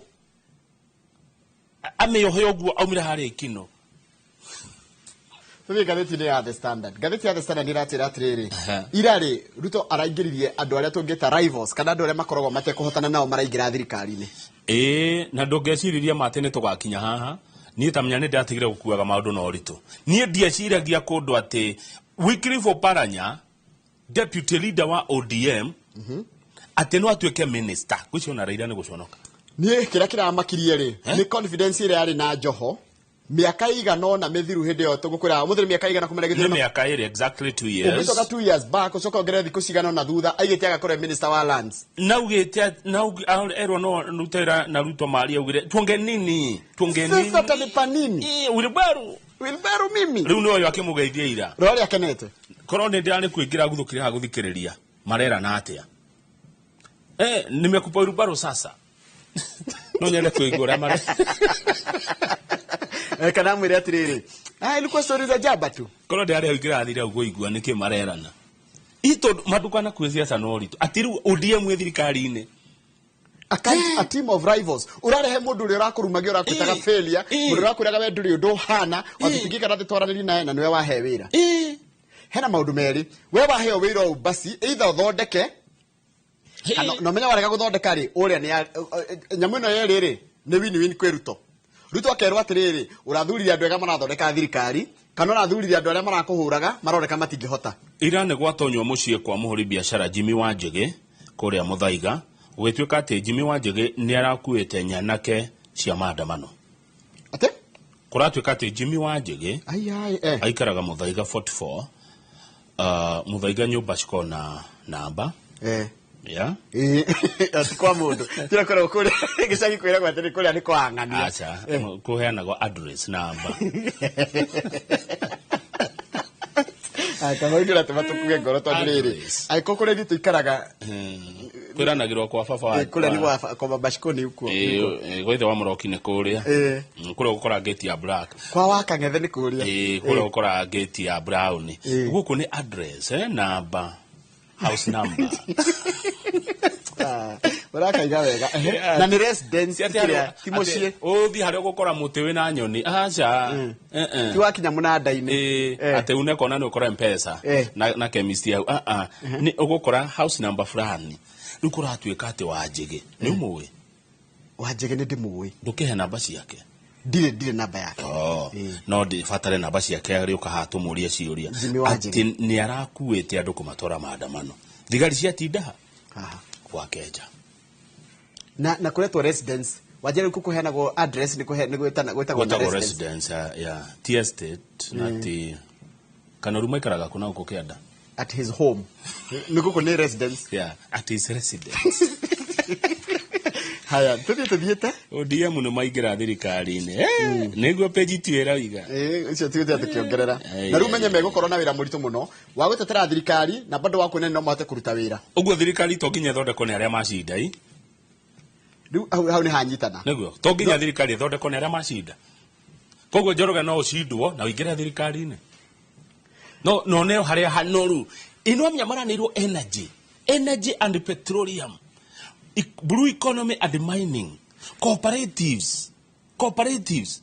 amĩohe ũguo aumire harĩa ikino. Tũthiĩ ngathĩti-inĩ ya The Standard. Ngathĩti ya The Standard ĩratwĩra atĩrĩrĩ, ira rĩ, Ruto araingĩririe andũ arĩa tũngĩta rivals, kana andũ arĩa makoragwo matekũhotana nao maraingĩra thirikari-inĩ. Na ndũngĩciriria ma atĩ nĩ tũgakinya haha. Niĩ ta menya nĩ ndatigire gũkuaga maũndũ na ũritũ. Niĩ ndieciragia kũndũ atĩ Wycliffe Oparanya, deputy leader wa ODM, atĩ no atuĩke minister. Ngwĩciria ona Raila nĩ gũconoka. Niĩ kĩrĩa kĩramakirie rĩ, nĩ confidence ĩrĩa yarĩ na Joho Mĩaka ĩigana ũna mĩthiru hĩndĩ ĩyo tũgũkwĩra ũmũthĩ nĩ mĩaka ĩigana kumana Nĩ gĩthurano. mĩaka ĩrĩ, exactly 2 years. Ũngĩcoka 2 years back, ũcoka ongerere thikũ cigana ũna thutha, aigĩte agakorwo e minister wa lands. Naugĩte erwo no rutera na Ruto mari augire tuonge nini, tuonge nini. Sasa utanipa nini? Wilbaru. Wilbaru mimi. Rĩu nĩ ũyũ akĩmũgeithia ira. Rora ũrĩa akenete. Korwo nĩ ndĩrarĩ kũingĩra guthũkĩra haha gũthikĩrĩria marerana atĩa. Nimekupa wilbaru sasa. No nyende kũigua ũrĩa mare. Kana mwĩre atĩrĩrĩ, ilikuwa story za jaba tu. Korwo ndĩrarĩ hau ingĩrathire hau kũigua nĩkĩ marerana. Ito matukana kwĩ siasa no ũritũ. Atĩ rĩu ODM ĩ thirikari-inĩ. A kind, a team of rivals. Ũrarehe mũndũ ũrĩa ũrakũrumagia, ũrakwĩtaga failure, mũndũ ũrakwĩraga we ndũrĩ ũndũ ũhana, watũtingĩkara thĩ twaranĩrie nawe na nĩwe wahe wĩra. Hena maũndũ merĩ, we waheo wĩra ũyũ basi, either ũthondeke, kana na ũmenye warega gũthondeka rĩ, ũrĩa nĩ nyamũ ĩno yerĩ rĩ, nĩ win-win kwĩ Ruto. Ruto akerwo atĩrĩrĩ, ũrathurire andũ ega marathondeka thirikari, kana ũrathurire andũ arĩa marakũhũraga, maroneka matingĩhota. Ira nĩ gwatonywo mũciĩ kwa mũhũri biacara Jimmy Wanjigi kũrĩa Mũthaiga, gũgĩtuĩka atĩ Jimmy Wanjigi nĩ arakuĩte nyanake cia maandamano. Atĩ? Kũratuĩka atĩ Jimmy Wanjigi Ai, ai, aikaraga Mũthaiga 44, Mũthaiga nyũmba cikoragwo na namba. Yeah. Ati kwa mũndũ. Tira kũrĩa kũrĩa gĩcagi kwĩragwo atĩ nĩ kũrĩa nĩ kwa ng'ania. Acha, kũheanagwo address namba. Kana ũngĩra atĩ matũkuge ngoro tondũ rĩrĩ, Address. angĩkorwo kũrĩa ithuĩ tũikaraga, Kwĩranagĩrwo kwa baba wa- kũrĩa nĩ gwa kwa baba Shikoni ũkuo. Gwa ithe wa Mũroki nĩ kũrĩa. Kũrĩa ũgũkora gate ya black. Kwa wa Kang'ethe nĩ kũrĩa. Kũrĩa ũgũkora gate ya brown. Gũkũ nĩ address, namba, house number. Ũrakaiga wega. Na nĩ residence Ti atĩ kĩrĩa, ti atĩ mũciĩ. ũthiĩ harĩa ũgũkora mũtĩ wĩna nyoni. Aca. Ti wakinya mũnanda-inĩ. Atĩ une kona nĩ ũkora M-Pesa. Na chemist yau. Nĩ ũgũkora house number fulani. Rĩu kũratuĩka atĩ Wanjigi. Nĩ ũmũĩ? Wanjigi nĩ ndĩmũĩ. Ndũkĩhe namba ciake. Ndirĩ namba yake. No ndĩbatare namba ciake arĩũka haha tũmũrie ciũria. Jimmy Wanjigi. Atĩ nĩ arakuĩte andũ kũmatwara maandamano. Thigari ciatinda ha? Kwa Keja. Na kũretwo residence. Wanjigi kũ kũheanagwo address nĩ nĩ gwĩtagwo na Gwĩtagwo residence. residence ya tea estate na ti kana rĩu maikaraga kũ na gũkũ kĩanda? At his home. Nĩ gũkũ nĩ residence. Yeah, at his residence. Haya, tũthiĩ tũthiĩte. ODM nĩ maingĩra thirikari-inĩ. Nĩguo page tu ĩrauga. Ũcio ti ũthiĩ tũkĩongerera. Na rĩu menye megũkorwo na wĩra mũritũ mũno wa gũtetera thirikari na bado wa kuona no mahote kũruta wĩra. Ũguo thirikari to nginya ĩthondekwo nĩ arĩa macinda, ĩ? Rĩu hau nĩ hanyitana. Nĩguo, to nginya thirikari ĩthondekwo nĩ arĩa macinda. Koguo Njoroge no ũcindwo na ũingĩre thirikari-inĩ. No, no neo harĩa hanoru. Ino amenya maranĩirwo energy. Energy and petroleum. Blue economy and mining. Cooperatives. Cooperatives.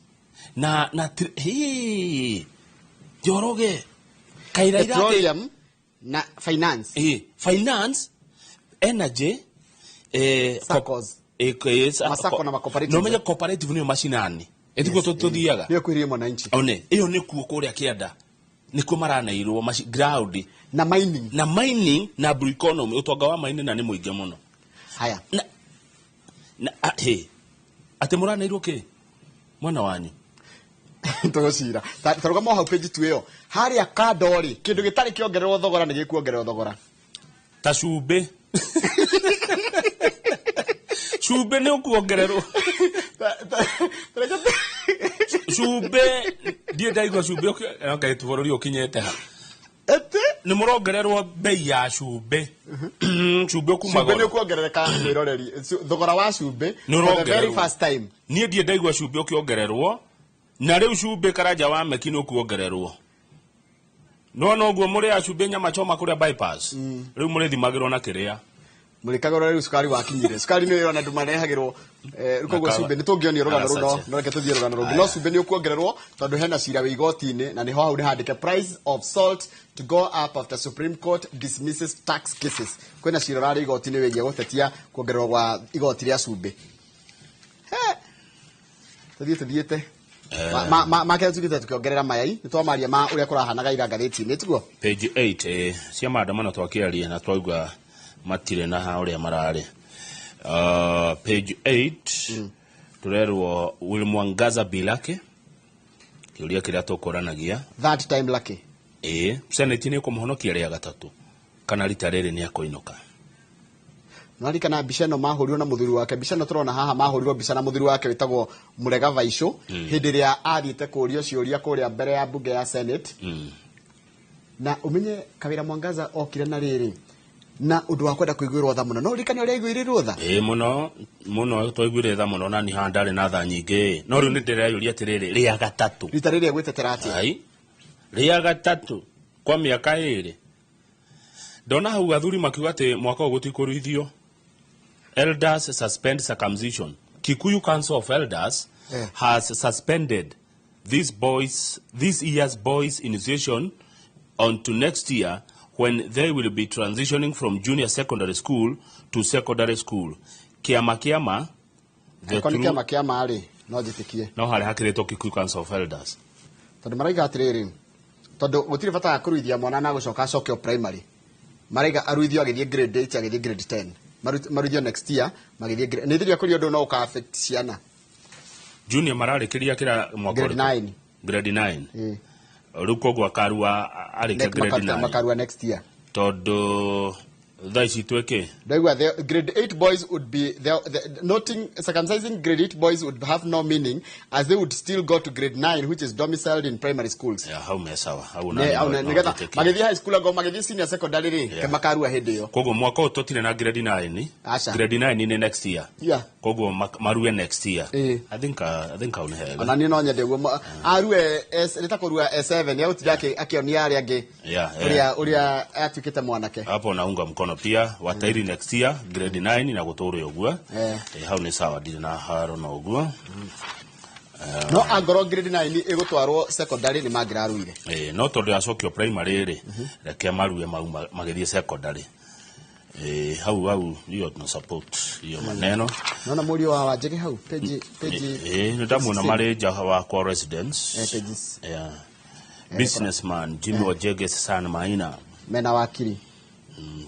Na, na, hey, Njoroge. Kaira irate. Petroleum na finance. Finance, energy, Saccos. Masako na ma-cooperatives. No menye cooperative nĩyo macinani. Ĩtiguo Yes, tũthiaga. Nĩyo kwĩrĩo mwananchi. One, ĩyo nĩkuo kũrĩa kĩanda. Nĩkuo maraneirwo ground. Na mining. Na mining na blue economy, ũtonga wa mining na nĩ mũingĩ mũno. Haya. Na, he. Atĩ mũraneirwo kĩ? Mwana wanyu. Tũgũcira. Ta rũgama hau page 2 ĩyo. Harĩa kando rĩ, kĩndũ gĩtarĩ kĩongererwo thogora nĩ gĩkuongererwo thogora. Ta cumbĩ. Cumbĩ nĩ ũkuongererwo. Cumbĩ, ndiĩ ndaigua cumbĩ okay, bũrũri ũkinyĩte ha. Ĩtĩ? Nĩ mũrongererwo bei ya cumbĩ. Cumbĩ ũkuma Cumbĩ nĩ goro. ũkuongerereka mwĩroreri. Thogora wa cumbĩ Nĩ for the very ũrongererwo. first time. Niĩ ndiĩ ndaigua cumbĩ ũkĩongererwo. Na rĩu cumbĩ Karanja wa Meki nĩ ũkuongererwo. No noguo mũrĩaga cumbĩ nyama choma kũrĩa bypass. Rĩu mũrĩthimagĩrwo na kĩrĩa. Mũrĩkagũra rĩu cukari wakinyire. Cukari nĩ ĩrona andũ marehagĩrwo, rĩu koguo Na cumbĩ nĩ tũngĩonio rũgano rũu, Agacache. no reke tũthiĩ rũgano rũngĩ. No cumbĩ nĩ ũkuongererwo tondũ hena cira wĩ igoti-inĩ na nĩho hau nĩ handĩke price of salt to go up after Supreme Court dismisses tax cases. Kwĩna cira ũrarĩ igoti-inĩ wĩgiĩ gũtetia kuongererwo gwa igoti rĩa cumbĩ. He. Tũthiĩ tũthiĩte. Make tugite tukiongerera mayai nĩ twamaria ma ũrĩa kũrahanaga ira ngathĩti-inĩ tiguo? Page 8, cia maandamano twakĩaria na twauga matirĩ na ũrĩa mararĩ. Page 8, tũrerwo Will Mwangaza Bilake. Kĩũria kĩrĩa tũkũranagia. Third time lucky. Ĩĩ, Senate nĩ ĩkũmũhonokia rĩa gatatũ kana rita rĩrĩ nĩ akũinũka. Nwarikana mbica ĩno mahũrirwo na mũthuri wake, mbica ĩno tũrona haha mahũrirwo mbica na mũthuri wake wĩtagwo Mũrega Vaicũ hĩndĩ ĩrĩa athiĩte kũũrio ciũria kũrĩa mbere ya mbunge ya Senate. Na ũmenye Kawĩra Mwangaza okire na rĩrĩ na ũndũ wa kwenda kũiguĩrwo tha mũno, no ũririkane ũrĩa aiguĩrĩirwo tha? Ĩĩ, mũno mũno, twaiguire tha mũno, na niĩ haha ndarĩ na tha nyingĩ, no rĩu nĩ ndĩreyũria atĩrĩrĩ, rĩa gatatũ rita rĩrĩ egwĩtetera atĩa? Ai, rĩa gatatũ kwa mĩaka 2 ndona hau athuri makiuga atĩ mwaka ũyũ gũtikũruithio. Elders suspend circumcision. Kikuyu Council of Elders has suspended this year's boys initiation onto next year, when they will be transitioning from junior secondary school to secondary school. Kiama kiama the Angĩkorwo nĩ kĩama kĩama rĩ, no njĩtĩkie. No harĩa hakĩrĩtwo Kikuyu Council of Elders. Tondũ maraiga atĩrĩrĩ, tondũ gũtirĩ bata wa kũruithia mwana na gũcoka acoke o primary, maraiga aruithio agĩthiĩ grade 8, agĩthiĩ grade 10. Maruithio next year magĩthiĩ grade, nĩ thiria kũria ũndũ no ũka affect ciana. Junior mararĩkĩria kĩra mwaka Grade ũrĩkũ? 9. Grade 9. Rĩu koguo akarua arĩkia grade 9. Makarua next year. Tondũ thaa ici twĩkĩ? Ndaigua the grade 8 boys would be noting circumcising grade 8 boys would have no meaning, as they would still go to grade 9, which is domiciled in primary schools. Ya, hau me sawa, hau Ne, na au nĩgetha njĩtĩkie. magĩthiĩ high school, ango magĩthiĩ senior secondary rĩ, ke makarua hĩndĩ ĩyo. Koguo mwaka ũyũ tũtirĩ na grade 9. Aca. Grade 9 nĩ next year. Koguo marue next year. I think hau nĩ hega. Ona niĩ no nyende ũguo arue nĩ ta kũrua S7 egũtinda akĩonia arĩa angĩ ũrĩa ũrĩa atuĩkĩte mwanake. Hapo naunga mkono pia, watairi next year grade 9 na gũtũre ũguo. Hau nĩ sawa, ndirĩ na haro na ũguo. No angorwo grade 9 ĩgũtwarwo secondary nĩ mangĩraruire. No tondũ yacokio primary rĩ, reke marue mau magĩthiĩ secondary. Hau hiyo tuna support hiyo maneno. Naona mũriũ wa Wanjĩgĩ hau page Nĩ ndamuona marĩ nja wa kwa residence. Pages. Yeah. Businessman Jimmy Wanjigi son Maina. Mena wakiri.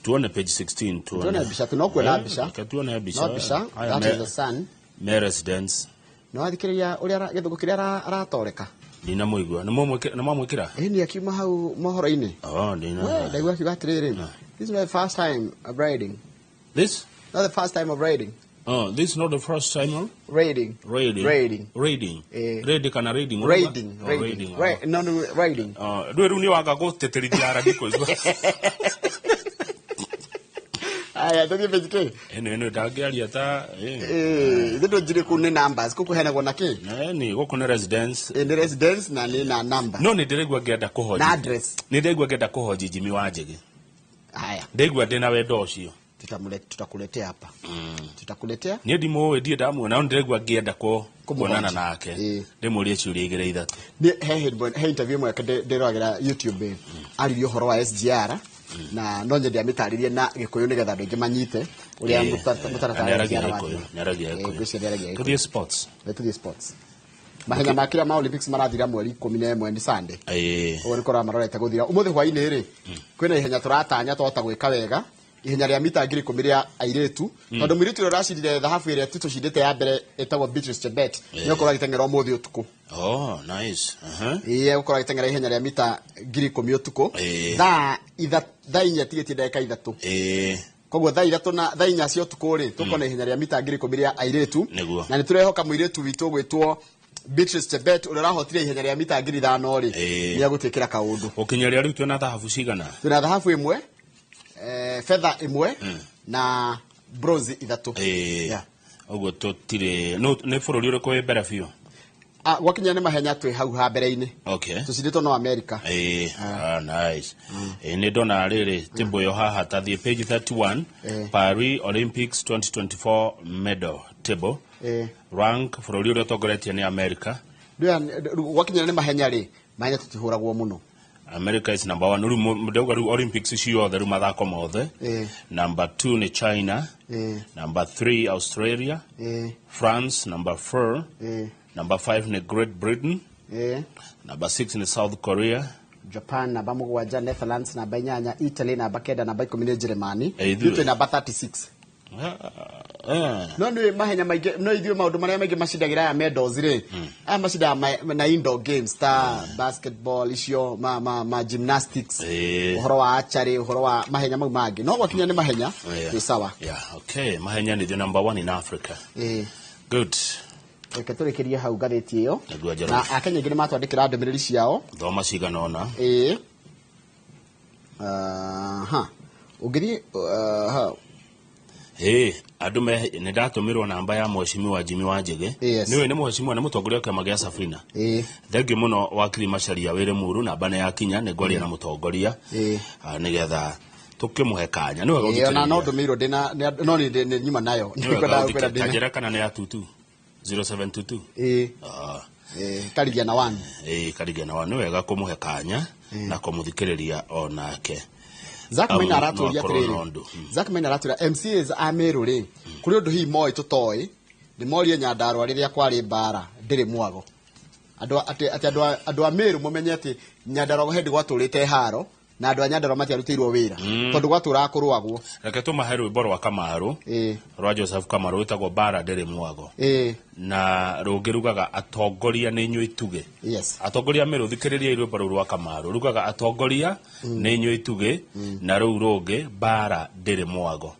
Tuone page 16, tuone. Tuone mbica tu, no kuona mbica. Reke tuone mbica. No mbica, Haya, that is the son. Me residence. No athikĩrĩria ũrĩa gĩthũngũ kĩrĩa aratoreka. Ndinamũigua. Nĩ mwamwĩkĩra? Ĩĩ, nĩ akiuma hau mohoro-inĩ. Oh, ndina. We, ndaigua akiuga atĩrĩrĩ, this is not the first time of riding. This? Not the first time of riding. Oh, this is not the first time of Raiding. Raiding. Raiding. Raiding. Raiding kana raiding? Raiding. Oh, Raiding. raiding. No, raiding. Oh, rĩu rĩu nĩ wanga gũtĩtĩrithia ara ndikũigua. Aya, tũthiĩ page kĩ? Ĩno ndangĩaria ta Ithuĩ ndũnjirĩ kũu nĩ numbers, kũu kũheanagwo na kĩ? Nĩ gũkũ nĩ residence. Nĩ residence na nĩ na number. No nĩ ndĩraigua ngĩenda kũhoji. Na address. Nĩ ndĩraigua ngĩenda kũhoji Jimmy Wanjigi. Haya. Ndaigua ndĩna wendo ũcio. Tutakuletea hapa. Tutakuletea. Niĩ ndimũĩ, ndirĩ ndamuona, no ndĩraigua ngĩenda kuonana nake. Ndĩmũrie ciũria igĩrĩ ithatũ. Nĩ he hĩndĩ he interview ĩmwe ndĩroragĩra YouTube aririe ũhoro wa SGR, na no nyende amĩtarĩrie na Gĩkũyũ nĩgetha andũ aingĩ manyite ũrĩa mũtaratara wa Nĩaragia SGR Gĩkũyũ, wathiĩ. nĩaragia Gĩkũyũ. Ngwĩciria nĩaragia Gĩkũyũ. Tũthiĩ sports. Tũthiĩ sports. Mahenya ma kĩrĩa ma Olympics marathira mweri 11, nĩ Sunday. Ũguo nĩ kũrora marorete gũthira. Ũmũthĩ hwaĩ-inĩ rĩ, kwĩna ihenya tũratanya twahota gwĩka wega, ihenya rĩa mita 10,000 rĩa airĩtu, tondũ mũirĩtu ũrĩa ũracindire thahabu ĩrĩa tũcindĩte ya mbere ĩtagwo Beatrice Chebet nĩ ũkorwo agĩteng'era ũmũthĩ ũtukũ. Oh, nice. Ĩĩ, egũkorwo agĩteng'era ihenya rĩa mita 10,000 ũtukũ thaa 4 tigĩtie ndagĩka 3. Koguo thaa 3 na thaa 4 cia ũtukũ rĩ, tũkona ihenya rĩa mita 10,000 rĩa airĩtu. Na nĩ tũrehoka mũirĩtu witũ gwĩtwo Beatrice Chebet ũrĩa ũrahotire ihenya rĩa mita 5,000 rĩ, nĩ egũtwĩkĩra kaũndũ. Gũkinyĩria rĩu twĩna thahabu cigana? Twĩna thahabu 1, fedha 1 na bronze 3. Ũguo tũtirĩ nĩ bũrũri ũrĩkũ wĩ mbere biũ? Gwakinya nĩ mahenya twĩ hau ha mbere-inĩ. Tũcindĩtwo no America. Nice. Nĩ ndona rĩrĩ table ĩyo haha, ta thiĩ page 31. Paris Olympics 2024 medal table. Rank, bũrũri ũrĩa ũtongoretie nĩ America. Gwakinya nĩ mahenya rĩ, mahenya tũtihũragwo mũno. America is number 1. Rĩu ndauga rĩu Olympics ciothe, rĩu mathako mothe. Number 2 nĩ China. Number 3 Australia. France number 4. Number 5 nĩ Great Britain. Number 6 nĩ South Korea. Japan namba 7, Netherlands namba 8, Italy namba 9, namba 10 nĩ Jeremani. Ithuĩ. Ithuĩ twĩ namba 36. No nĩ mahenya maingĩ no ithuĩ maũndũ marĩa maingĩ macindagĩra aya medals rĩ, aya macindaga na indoor games ta basketball icio ma gymnastics, ũhoro wa archery, ũhoro wa mahenya mau mangĩ, no gwakinya nĩ mahenya twĩ sawa. Yeah, okay, mahenya nĩ the number 1 in Africa. Good. Reke tũrĩkĩrie hau ngathĩti ĩyo na Akenya aingĩ nĩ matwandĩkĩra ndũmĩrĩri ciao, thoma cigana ũna. Ũngĩthiĩ andũ nĩ ndatũmĩrwo namba ya mheshimiwa Jimmy Wanjigi. Nĩwe nĩ mheshimiwa nĩ mũtongoria wa kĩama gĩa Safina. Thengiũ mũno wakiri Macharia wĩrĩ Muru, namba nĩ yakinya nĩ ngwaria na mũtongoria nĩgetha tũkĩmũhe kanya. Nĩ wega ũthikĩrĩrie. Ona no ndũmĩirwo ndĩna no nĩ nyuma nayo. Nĩngwendaga kwĩra ndĩna. Kanjĩra kana nĩ ya 22 0722. Karigia na 1. Karigia na 1. Nĩ wega kũmũhe kanya na kũmũthikĩrĩria onake. Zack Maina aratũria atĩrĩrĩ, Zack Maina aratũria MCAs a Meru rĩ, kũrĩ ũndũ hihi moĩ tũtoĩ, nĩ morie Nyandarua rĩrĩa kwarĩ mbara ndĩrĩ mwago. Andũ a Meru mũmenye atĩ Nyandarua hĩndĩ gwatũrĩte haro na andũ a Nyandarua matiarutĩirwo wĩra tondũ gwatũraga kũrũagwo. Reke tũmahe rwĩmbo rwa Kamaru, rwa Joseph Kamaru rwĩtagwo Mbara Ndĩrĩ Mwago. Na rũngĩ rugaga atongoria nĩ inyuĩ itugĩ. Atongoria Meru thikĩrĩria rwĩmbo rũu rwa Kamaru rugaga atongoria nĩ inyuĩ itugĩ, na rũu rũngĩ mbara ndĩrĩ mwago.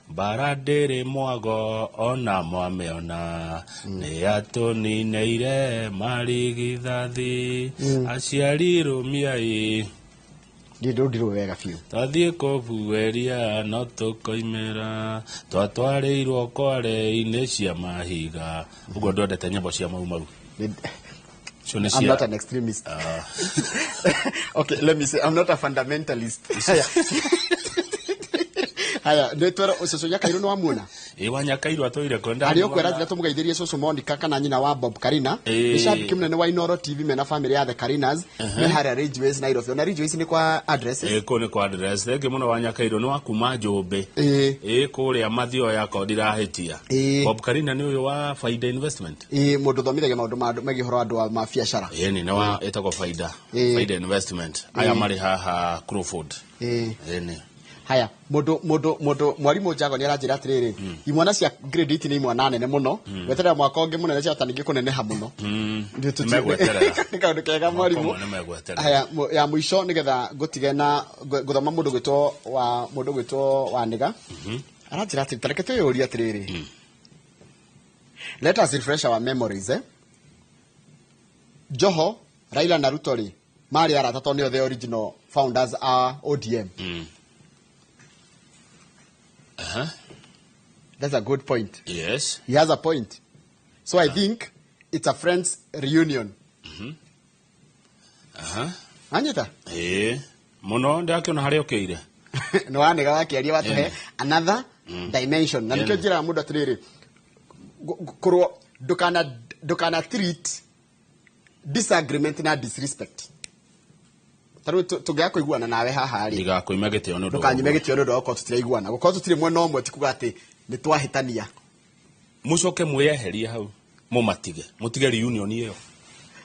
Mbara ndĩrĩ mwago ona mwamĩona, nĩ atũnineire marigithathi, aciari rũmiai. Ndirũ wega biũ. Twathiĩ kũbuĩria no tũkoimĩra, twatwarĩirwo kware-inĩ cia mahiga. Ũguo ndwendete nyĩmbo cia Mau Mau. I'm not an extremist. Okay, let me say I'm not a fundamentalist. Haya, nĩ twero cũcũ Nyakairũ nĩ wamuona? Wa Nyakairũ atũire kwenda. Arĩ ũkwĩra njĩra tũmũgeithĩrie cũcũ Monica kana nyina wa Bob Karina. Nĩ shabiki mũnene wa Inoro TV mena family ya The Karinas. Me harĩa Ridgeways Nairobi. Ona Ridgeways nĩ kwa address. Kũu nĩ kwa address. Thengiũ mũno wa Nyakairũ nĩ wa kuma Njũmbĩ. Kũrĩa Mathioya ko ndirahĩtia. Bob Karina nĩ ũyũ wa Faida Investment. Mũndũ ũthomithagia maũndũ megiĩ ũhoro wa andũ ma biacara. Nĩ wa ĩtagwo Faida. Faida Investment. Aya marĩ haha Crawford. Nĩ. Haya, mũndũ mwarimu Njago nĩ aranjĩra atĩrĩrĩ, imwana cia grade 8 nĩ imwana nene mũno, weterera mwaka ũngĩ mũnene ciahota ningĩ kũneneha mũno. Nĩ kaũndũ kega mwarimu. Haya, ya mũico nĩgetha ngũtige na gũthoma mũndũ gwĩtwo Wanĩga. Aranjĩra atĩrĩ, tareke twĩyũrie atĩrĩrĩ. Let us refresh our memories, Joho, Raila na Ruto rĩ, marĩ arata tondũ nĩo the original founders a ODM. That's a good point. Yes. He has a point. So I think it's a friends reunion. Anyita? Muno ndakiona haria ukiire. No wanega wakiaria watuhe another dimension. Na nikio njira mundu atiriri. Kurwo ndukana treat disagreement na disrespect. Taru tũngĩaga kũiguana nawe haha rĩ, ndigakũime gĩtĩo nĩ ũndũ ndũkanyime gĩtĩo nĩ ũndũ wa gũkorwo tũtiraiguana, gũkorwo tũtirĩ mwena ũmwe ti kuga atĩ nĩ twahĩtania. Mũcoke mwĩyeherie hau, mũmatige, mũtige reunion ĩyo.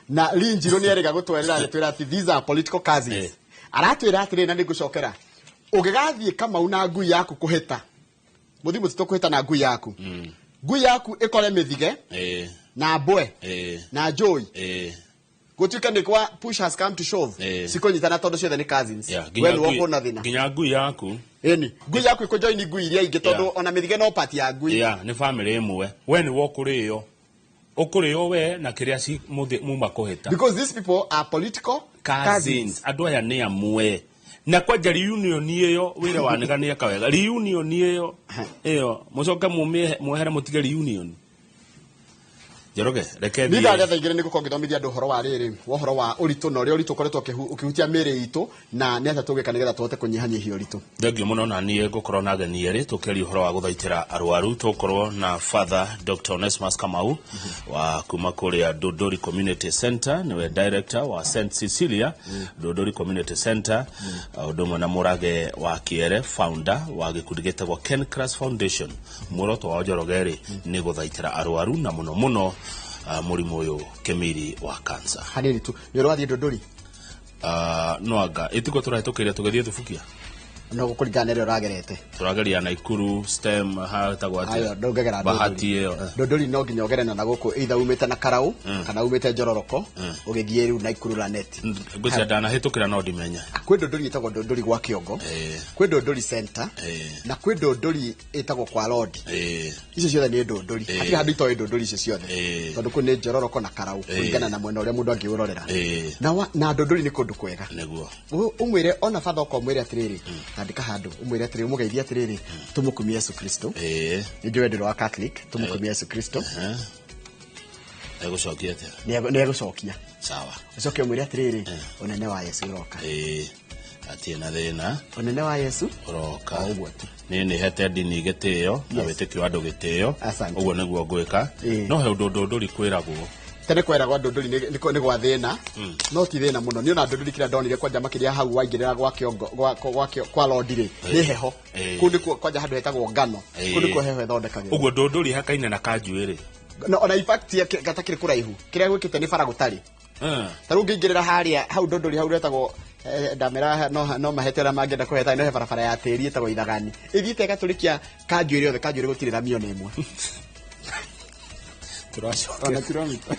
Na Linjirũ nĩ erĩga gũtwerera agĩtwĩra atĩ these are political cousins. Aratwĩra atĩrĩ na nĩngũcokera, ũngĩgathiĩ Kamau na ngui yaku kũhĩta, mũthiĩ mũtitũ kũhĩta na ngui yaku, ngui yaku ĩkore mĩthige na mbwe na njũi, gutuika ni kwa push has come to shove, sikonyitana tondu ciothe ni cousins. We ni woko na thina nginya ngui yaku eni ngui yaku ikujoin ngui iria ingi tondu ona mithige no part ya ngui. Ni family imwe. We ni wokurio ukurio we na kiria ci muma kuhita, because these people are political cousins. Andu aya ni amwe na kwanja reunion iyo wira wanegania kawega reunion iyo iyo mucoke mwehere mutige reunion. Njoroge, reke thiĩ. Nĩ thaa igĩrĩ nĩ ngũkorwo ngĩthomithia andũ ũhoro wa rĩrĩ, ũhoro wa ũritũ na ũrĩa ũritũ ũkoretwo ũkĩhutia mĩĩrĩ itũ na nĩ atĩa tũngĩka nĩgetha tũhote kũnyihanyihia ũritũ. Thengiũ mũno na niĩ ngũkorwo na ageni erĩ tũkĩaria ũhoro wa gũthaitĩra arwaru. Tũgũkorwo na Father Dr. Onesmus Kamau wa kuma kũrĩa Dodori Community Center, nĩwe director wa St Cecilia Dodori Community Center, ũndũ ũmwe na Mũrage wa Kĩere, founder wa gĩkundi gĩtagwo Ken Crass Foundation. Muoroto wa Njoroge rĩ nĩ gũthaitĩra arwaru na mũno mũno mũrimũ ũyũ kĩmiri wa cancer. Hanini tu, nĩ ũrathiĩ Dodori? No anga ĩtiko tũrahĩtũkĩire tũgĩthiĩ Thubukia. No gũkũringana na ĩrĩa ũragerete. Tũrageria Naikuru stem hetagwo Ayo, atĩa? ndũngĩgera Bahati Ndũndũri. ĩyo. Ndũndũri no nginya ũgere na gũkũ either umĩte na Karau kana umĩte Njororoko ũgĩthiĩ rĩu Naikuru Lanet. Ngwĩciria ndanahĩtũkĩra no ndimenya. Kwĩ ndũndũri ĩtagwo Ndũndũri gwa Kĩongo, kwĩ Ndũndũri center, na kwĩ Ndũndũri ĩtagwo kwa Lodi. Icio ciothe nĩ ndũndũri. Hatirĩ handũ itoĩ ndũndũri icio ciothe, tondũ kũu nĩ Njororoko na Karau kũringana na mwena ũrĩa mũndũ angĩũrorera. Na ndũndũri nĩ kũndũ kwega. Nĩguo. Ũmwĩre ona batha oka ũmwĩre atĩrĩrĩ, andĩka handũ ũmwĩre atĩrĩrĩ, ũmũgeithie atĩrĩrĩ, tũmũkumie Yesu Kristo. Nĩ njũĩ ndĩrĩ wa Catholic, tũmũkumie Yesu Kristo. Egũcokia atĩa? Nĩ egũcokia. Sawa. Ũcoke ũmwĩre atĩrĩrĩ, ũnene wa Yesu ũroka. Hatirĩ na thĩna. Ũnene wa Yesu ũroka. Ũguo tu. Niĩ nĩ hete ndini gĩtĩo na wĩtĩkio wa andũ gĩtĩo. Ũguo nĩguo ngwĩka. No he ũndũ ndũndũri kwĩragwo. Tene kweragwo ndũndũri nĩ gwa thĩna, no ti thĩna mũno. Niĩ ona ndũndũri kĩrĩa ndonire kwanja makĩria hau waingĩrĩra gwa Kĩongo, kwa Lodi rĩ, nĩ heho. Kũu nĩkuo kwanja handũ hetagwo ngano. Kũu nĩkuo heho ĩthondekagĩrwo. Ũguo ndũndũri hakaine na kanjuĩrĩ. No ona in fact gatakĩrĩ kũraihu. Kĩrĩa gwĩkĩte nĩ bara gũtarĩ. Ta rĩu ũngĩingĩrĩra harĩa hau ndũndũri hau retagwo ndamera no mahete arĩa mangĩenda kũheta, no he barabara ya tĩri ĩtagwo Ithagani. Ĩthiĩte ĩgatũrĩkia kanjuĩrĩ yothe, kanjuĩrĩ gũtirĩ rami ona ĩmwe. Tũracoka. Ona kilomita.